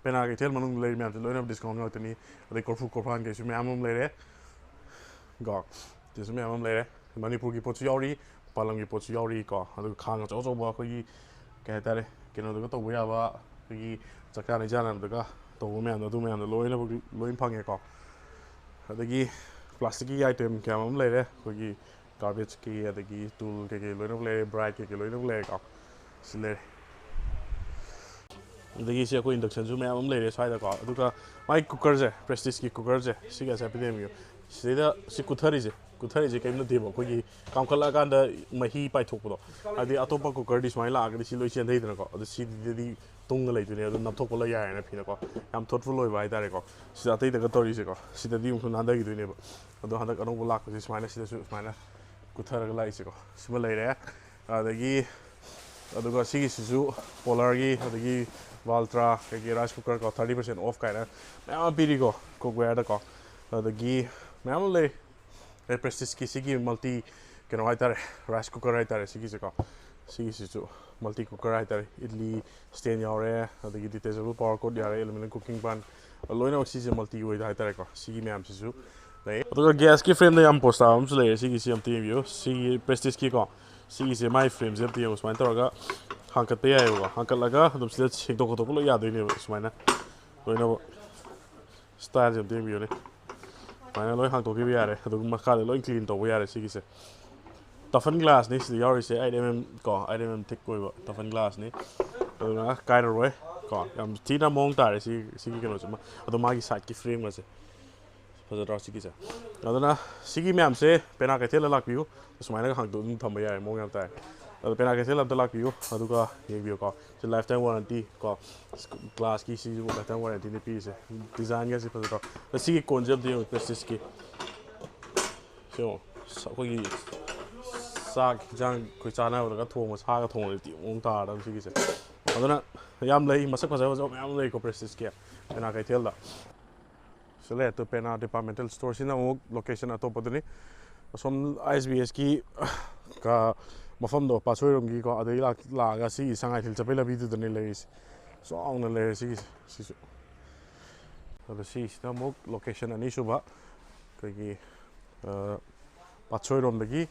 ꯄꯦꯅꯥ ꯀꯩꯊꯦꯜ ꯃꯅꯨꯡꯗ ꯂꯩꯔꯤ ꯃꯌꯥꯝꯁꯦ ꯂꯣꯏꯅ ꯗꯤꯁꯀꯥꯎꯟ ꯉꯥꯛꯇꯅꯤ꯫ ꯑꯗꯩ ꯀꯣꯔꯐꯨ ꯀꯣꯔꯐꯥꯟ ꯀꯩꯁꯨ ꯃꯌꯥꯝ ꯑꯃ ꯂꯩꯔꯦ꯫ ꯀꯣ, ꯁꯤꯗꯁꯨ ꯃꯌꯥꯝ ꯑꯃ ꯂꯩꯔꯦ꯫ ꯃꯅꯤꯄꯨꯔꯒꯤ ꯄꯣꯠꯁꯨ ꯌꯥꯎꯔꯤ, ꯃꯄꯥꯟ ꯂꯝꯒꯤ ꯄꯣꯠꯁꯨ ꯌꯥꯎꯔꯤ ꯀꯣ꯫ ꯑꯗꯨꯒ ꯈꯥꯡ ꯑꯆꯧ ꯑꯆꯧꯕ ꯑꯩꯈꯣꯏꯒꯤ ꯀꯩ ꯍꯥꯏꯇꯥꯔꯦ, ꯀꯩꯅꯣꯗꯒ ꯇꯧꯕ ꯌꯥꯕ, ꯑꯩꯈꯣꯏꯒꯤ ꯆꯥꯛ ꯆꯥꯅ ꯆꯥꯅꯕꯗꯒ ꯇꯧꯕ ꯃꯌꯥꯝꯗꯣ, ꯑꯗꯨ ꯃꯌꯥꯝꯗꯣ ꯂꯣꯏꯅꯃꯛ ꯂꯣꯏ ꯐꯪꯉꯦꯀꯣ꯫ ꯑꯗꯒꯤ ꯄ꯭ꯂꯥꯁꯇꯤꯛꯀꯤ ꯑꯥꯏꯇꯦꯝ ꯀꯌꯥ ꯑꯃ ꯂꯩꯔꯦ, ꯑꯩꯈꯣꯏꯒꯤ ꯒꯥꯔꯕꯦꯖꯀꯤ ꯑꯗꯒꯤ ꯇꯨꯜ ꯀꯩꯀꯩ ꯂꯣꯏꯅꯃꯛ ꯂꯩꯔꯦ, ꯕ꯭ꯔꯥꯏꯠ ꯀꯩꯀꯩ ꯂꯣꯏꯅꯃꯛ ꯂꯩꯔꯦꯀꯣ꯫ ꯁꯤ ꯂꯩꯔꯦ꯫ ꯑꯗꯒꯤ ꯁꯤ ꯑꯩꯈꯣꯏ ꯏꯟꯗꯛꯁꯟꯁꯨ ꯃꯌꯥꯝ ꯑꯃ ꯂꯩꯔꯦ ꯁ꯭ꯋꯥꯏꯗꯀꯣ꯫ ꯑꯗꯨꯒ ꯃꯥꯏ ꯀꯨꯀꯔꯁꯦ, ꯄ꯭ꯔꯦꯁꯇꯤꯖꯀꯤ ꯀꯨꯀꯔꯁꯦ, ꯁꯤꯒꯁꯦ ꯍꯥꯏꯐꯦꯠ ꯌꯦꯡꯕꯤꯌꯨ꯫ ꯁꯤꯗꯩꯗ ꯁꯤ ꯀꯨꯊꯔꯤꯁꯦ, ꯀꯨꯊꯔꯤꯁꯦ ꯀꯔꯤꯝ ꯅꯠꯇꯦꯕ, ꯑꯩꯈꯣꯏꯒꯤ ꯀꯥꯝꯈꯠꯂꯛꯑꯀꯥꯟꯗ ꯃꯍꯤ ꯄꯥꯏꯊꯣꯛꯄꯗꯣ꯫ ꯍꯥꯏꯗꯤ ꯑꯇꯣꯞꯄ ꯀꯨꯀꯔꯗꯤ ꯁꯨꯃꯥꯏꯅ ꯂꯥꯛꯑꯒꯗꯤ ꯁꯤ ꯂꯣꯏ ꯆꯦꯟꯊꯩꯗꯅꯀꯣ꯫ ꯑꯗꯣ ꯁꯤꯗꯗꯤ ꯇꯨꯡꯗ ꯂꯩꯗꯣꯏꯅꯦ, ꯑꯗꯨ ꯅꯞꯊꯣꯛꯄ ꯂꯣꯏ ꯌꯥꯏꯌꯦꯅ ꯐꯤꯅꯀꯣ꯫ ꯌꯥꯝ ꯊꯣꯠꯐꯨꯜ ꯑꯣꯏꯕ ꯍꯥꯏꯇꯥꯔꯦꯀꯣ꯫ ꯁꯤꯗ ꯑꯇꯩꯗꯒ ꯇꯧꯔꯤꯁꯦꯀꯣ, ꯁꯤꯗꯗꯤ ꯑꯃꯨꯛꯁꯨ ꯅꯥꯟꯊꯈꯤꯗꯣꯏꯅꯦꯕ꯫ ꯑꯗꯣ ꯍꯟꯗꯛ ꯑꯅꯧꯕ ꯂꯥꯛꯄꯁꯦ ꯁꯨꯃꯥꯏꯅ, ꯁꯤꯗꯁꯨ ꯁꯨꯃꯥꯏꯅ ꯀꯨꯊꯔꯒ ꯂꯥꯛꯏꯁꯦꯀꯣ꯫ ꯁꯤꯃ ꯂꯩꯔꯦ꯫ ꯑꯗꯒꯤ, ꯑꯗꯨꯒ ꯁꯤꯒꯤꯁꯤꯁꯨ ꯄꯣꯂꯔꯒꯤ, ꯑꯗꯒꯤ ꯚꯥꯜꯇ꯭ꯔꯥ, ꯀꯩꯀꯩ ꯔꯥꯏꯁ ꯀꯨꯀꯔ ꯀꯣ, ꯊꯥꯔꯇꯤ ꯄꯥꯔꯁꯦꯟ ꯑꯣꯐ ꯀꯥꯏꯅ ꯃꯌꯥꯝ ꯑꯃ ꯄꯤꯔꯤꯀꯣ, ꯀꯨꯛꯋꯦꯌꯔꯗꯀꯣ꯫ ꯑꯗꯒꯤ ꯃꯌꯥꯝ ꯑꯃ ꯂꯩ꯫ ꯑꯩ ꯄ꯭ꯔꯦꯁꯇꯤꯖꯀꯤ ꯁꯤꯒꯤ ꯃꯜꯇꯤ ꯀꯩꯅꯣ ꯍꯥꯏꯇꯥꯔꯦ, ꯔꯥꯏꯁ ꯀꯨꯀꯔ ꯍꯥꯏꯇꯥꯔꯦ ꯁꯤꯒꯤꯁꯦꯀꯣ꯫ ꯁꯤꯒꯤꯁꯤꯁꯨ ꯃꯜꯇꯤ ꯀꯨꯀꯔ ꯍꯥꯏꯇꯥꯔꯦ, ꯏꯗꯂꯤ ꯁ꯭ꯇꯦꯟ ꯌꯥꯎꯔꯦ, ꯑꯗꯒꯤ detachable power cord ꯌꯥꯔꯦ, ꯑꯦꯂꯨꯃꯤꯅꯤꯌꯝ ꯀꯨꯀꯤꯡ ꯄꯥꯟ, ꯂꯣꯏꯅꯃꯛ ꯁꯤꯁꯦ ꯃꯜꯇꯤ ꯑꯣꯏꯗ ꯍꯥꯏꯇꯥꯔꯦꯀꯣ꯫ ꯁꯤꯒꯤ ꯃꯌꯥꯝꯁꯤꯁꯨ ꯂꯩ꯫ ꯑꯗꯨꯒ ꯒ꯭ꯌꯥꯁꯀꯤ ꯐ꯭ꯔꯦꯝꯗ ꯌꯥꯝ ꯄꯣꯁ ꯇꯥꯕ ꯑꯃꯁꯨ ꯂꯩꯔꯦ, ꯁꯤꯒꯤꯁꯤ ꯑꯝꯇ ꯌꯦꯡꯕꯤꯌꯨ꯫ ꯁꯤꯒꯤ ꯄ꯭ꯔꯦꯁꯇꯤꯖꯀꯤꯀꯣ, ꯁꯤꯒꯤꯁꯦ ꯃꯥꯏ ꯐ꯭ꯔꯦꯝꯁꯦ ꯑꯝꯇ ꯌꯦꯡꯉꯨ꯫ ꯁꯨꯃꯥꯏꯅ ꯇꯧꯔꯒ ꯍꯥꯡꯀꯠꯄ ꯌꯥꯏꯑꯕꯀꯣ꯫ ꯍꯥꯡꯀꯠꯂꯒ ꯑꯗꯨꯝ ꯁꯤꯗ ꯁꯦꯡꯗꯣꯛ ꯈꯣꯠꯇꯣꯛꯄ ꯂꯣꯏ ꯌꯥꯗꯣꯏꯅꯦꯕ꯫ ꯁꯨꯃꯥꯏꯅ ꯂꯣꯏꯅꯃꯛ ꯁ꯭ꯇꯥꯏꯜꯁꯦ ꯑꯝꯇ ꯌꯦꯡꯕꯤꯌꯨꯅꯦ꯫ ꯁꯨꯃꯥꯏꯅ ꯂꯣꯏ ꯍꯥꯡꯗꯣꯛꯈꯤꯕ ꯌꯥꯔꯦ꯫ ꯑꯗꯨꯒ ꯃꯈꯥꯗ ꯂꯣꯏ ꯀ꯭ꯂꯤꯟ ꯇꯧꯕ ꯌꯥꯔꯦ꯫ ꯁꯤꯒꯤꯁꯦ ꯇꯐꯟ ꯒ꯭ꯂꯥꯁꯅꯤ ꯁꯤꯗ ꯌꯥꯎꯔꯤꯁꯦ, ꯑꯩꯠ ꯑꯦꯝ ꯑꯦꯝ ꯀꯣ, ꯑꯩꯠ ꯑꯦꯝ ꯑꯦꯝ ꯊꯤꯛ ꯑꯣꯏꯕ ꯇꯐꯟ ꯒ꯭ꯂꯥꯁꯅꯤ꯫ ꯑꯗꯨꯅ ꯀꯥꯏꯔꯔꯣꯏ ꯀꯣ꯫ ꯌꯥꯝ ꯊꯤꯅ ꯃꯑꯣꯡ ꯇꯥꯔꯦ ꯁꯤ, ꯁꯤꯒꯤ ꯀꯩꯅꯣꯁꯤꯃ꯫ ꯑꯗꯣ ꯃꯥꯒꯤ ꯁꯥꯏꯠꯀꯤ ꯐ꯭ꯔꯦꯝꯒꯁꯦ ꯐꯖꯗ꯭ꯔꯣ ꯁꯤꯒꯤꯁꯦ? ꯑꯗꯨꯅ ꯁꯤꯒꯤ ꯃꯌꯥꯝꯁꯦ ꯄꯦꯅꯥ ꯀꯩꯊꯦꯜꯗ ꯂꯥꯛꯄꯤꯌꯨ꯫ ꯁꯨꯃꯥꯏꯅꯒ ꯍꯥꯡꯗꯣꯛ ꯑꯗꯨꯝ ꯊꯝꯕ ꯌꯥꯔꯦ, ꯃꯑꯣꯡ ꯌꯥꯝ ꯇꯥꯏ꯫ ꯑꯗꯣ ꯄꯦꯅꯥ ꯀꯩꯊꯦꯜ ꯑꯝꯇ ꯂꯥꯛꯄꯤꯌꯨ, ꯑꯗꯨꯒ ꯌꯦꯡꯕꯤꯌꯨꯀꯣ꯫ ꯁꯤ lifetime warranty ꯀꯣ, ꯒ꯭ꯂꯥꯁꯀꯤ ꯁꯤꯁꯨ lifetime warrantyꯅꯤ ꯄꯤꯔꯤꯁꯦ꯫ ꯗꯤꯖꯥꯏꯟꯒꯁꯦ ꯐꯖꯗ꯭ꯔꯣ? ꯑꯗꯣ ꯁꯤꯒꯤ ꯀꯣꯟꯁꯦ ꯑꯝꯇ ꯌꯦꯡꯉꯨ, ꯄ꯭ꯔꯦꯁꯇꯤꯖꯀꯤ꯫ ꯁꯤ ꯌꯦꯡꯉꯣ, ꯑꯩꯈꯣꯏꯒꯤ ꯆꯥꯛ ꯍꯤꯟꯖꯥꯡ ꯑꯩꯈꯣꯏ ꯆꯥꯅꯕꯗꯒ ꯊꯣꯡꯕ, ꯁꯥꯒ ꯊꯣꯡꯕꯗꯗꯤ ꯃꯑꯣꯡ ꯇꯥꯔꯗꯕꯅꯤ ꯁꯤꯒꯤꯁꯦ꯫ ꯑꯗꯨꯅ ꯌꯥꯝ ꯂꯩ, ꯃꯁꯛ ꯐꯖ ꯐꯖꯕ ꯃꯌꯥꯝ ꯂꯩꯀꯣ ꯄ꯭ꯔꯦꯁꯇꯤꯖꯀꯤ ꯄꯦꯅꯥ ꯀꯩꯊꯦꯜꯗ꯫ ꯁꯤ ꯂꯩꯔꯦ, ꯇꯨ ꯄꯦꯅꯥ departmental store꯫ ꯁꯤꯅ ꯑꯃꯨꯛ location ꯑꯇꯣꯞꯄꯗꯅꯤ꯫ ꯑꯁꯣꯝ ISBSꯀꯤ ꯀ ꯃꯐꯝꯗꯣ, ꯄꯥꯠꯁꯣꯏꯔꯣꯝꯒꯤꯀꯣ, ꯑꯗꯩ ꯂꯥꯛ-, ꯂꯥꯛꯑꯒ ꯁꯤ ꯁꯉꯥꯏ ꯊꯤꯜ ꯆꯠꯄꯩ ꯂꯝꯕꯤꯗꯨꯗꯅꯦ ꯂꯩꯔꯤꯁꯦ꯫ ꯆꯥꯎꯅ ꯂꯩꯔꯦ ꯁꯤꯒꯤꯁꯦ, ꯁꯤꯁꯨ꯫ ꯑꯗꯣ ꯁꯤꯁꯤꯅ ꯑꯃꯨꯛ location ꯑꯅꯤꯁꯨꯕ, ꯑꯩꯈꯣꯏꯒꯤ, ꯑ, ꯄꯥꯠꯁꯣꯏꯔꯣꯝꯗꯒꯤ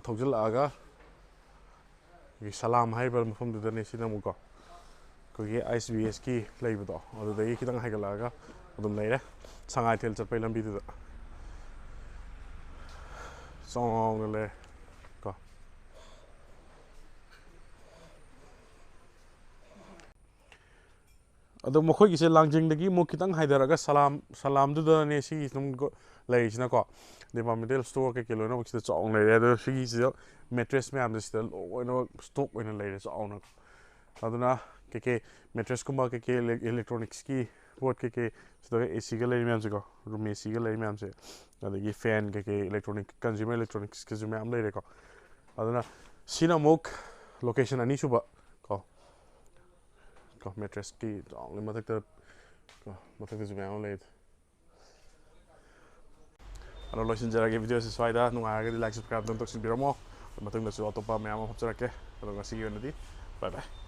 ꯊꯧꯖꯤꯜꯂꯛꯑꯒ ꯑꯩꯈꯣꯏꯒꯤ ꯁꯂꯥꯝ ꯍꯥꯏꯔꯤꯕ ꯃꯐꯝꯗꯨꯗꯅꯦ꯫ ꯁꯤꯅ ꯑꯃꯨꯛꯀꯣ ꯑꯩꯈꯣꯏꯒꯤ ISBSꯀꯤ ꯂꯩꯕꯗꯣ, ꯑꯗꯨꯗꯒꯤ ꯈꯤꯇꯪ ꯍꯥꯏꯒꯠꯂꯛꯑꯒ ꯑꯗꯨꯝ ꯂꯩꯔꯦ, ꯁꯉꯥꯏꯊꯦꯜ ꯆꯠꯄꯩ ꯂꯝꯕꯤꯗꯨꯗ ꯆꯥꯎꯅ ꯂꯩꯔꯦ ꯀꯣ꯫ ꯑꯗꯣ ꯃꯈꯣꯏꯒꯤꯁꯦ ꯂꯥꯡꯖꯤꯡꯗꯒꯤ ꯑꯃꯨꯛ ꯈꯤꯇꯪ ꯍꯥꯏꯊꯔꯒ ꯁꯂꯥꯝ, ꯁꯂꯥꯝꯗꯨꯗꯅꯦ ꯁꯤꯒꯤ ꯑꯗꯨꯝ ꯒꯣ-, ꯂꯩꯔꯤꯁꯤꯅꯀꯣ꯫ Departmental store ꯀꯩꯀꯩ ꯂꯣꯏꯅꯃꯛ ꯁꯤꯗ ꯆꯥꯎꯅ ꯂꯩꯔꯦ꯫ ꯑꯗꯣ ꯁꯤꯒꯤꯁꯤꯗ mattress ꯃꯌꯥꯝꯁꯦ ꯁꯤꯗ ꯂꯣꯏꯅꯃꯛ stock ꯑꯣꯏꯅ ꯂꯩꯔꯦ ꯆꯥꯎꯅ꯫ ꯑꯗꯨꯅ ꯀꯩꯀꯩ mattressꯀꯨꯝꯕ, ꯀꯩꯀꯩ ele-, electronicsꯀꯤ ꯄꯣꯠ, ꯀꯩꯀꯩ ꯁꯤꯗ ACꯒ ꯂꯩꯔꯤ ꯃꯌꯥꯝꯁꯦꯀꯣ, room ACꯒ ꯂꯩꯔꯤ ꯃꯌꯥꯝꯁꯦ, ꯑꯗꯒꯤ fan ꯀꯩꯀꯩ electronic, consumer electronicsꯀꯁꯨ ꯃꯌꯥꯝ ꯂꯩꯔꯦꯀꯣ꯫ ꯑꯗꯨꯅ ꯁꯤꯅ ꯑꯃꯨꯛ location ꯑꯅꯤꯁꯨꯕ ꯀꯣ꯫ ꯀꯣ, mattressꯀꯤ ꯆꯥꯎꯅ ꯃꯊꯛꯇ, ꯀꯣ, ꯃꯊꯛꯇꯁꯨ ꯃꯌꯥꯝ ꯑꯃ ꯂꯩ꯫ ꯑꯗꯣ ꯂꯣꯏꯁꯤꯟꯖꯔꯒꯦ videoꯁꯤ ꯁ꯭ꯋꯥꯏꯗ꯫ ꯅꯨꯡꯉꯥꯏꯔꯒꯗꯤ like, subscribe ꯑꯗꯨꯝ ꯇꯧꯁꯤꯟꯕꯤꯔꯝꯃꯣ꯫ ꯃꯇꯨꯡꯗꯁꯨ ꯑꯇꯣꯞꯄ ꯃꯌꯥꯝ ꯑꯃ ꯍꯥꯞꯆꯔꯛꯀꯦ꯫ ꯑꯗꯣ ꯉꯁꯤꯒꯤ ꯑꯣꯏꯅꯗꯤ bye bye꯫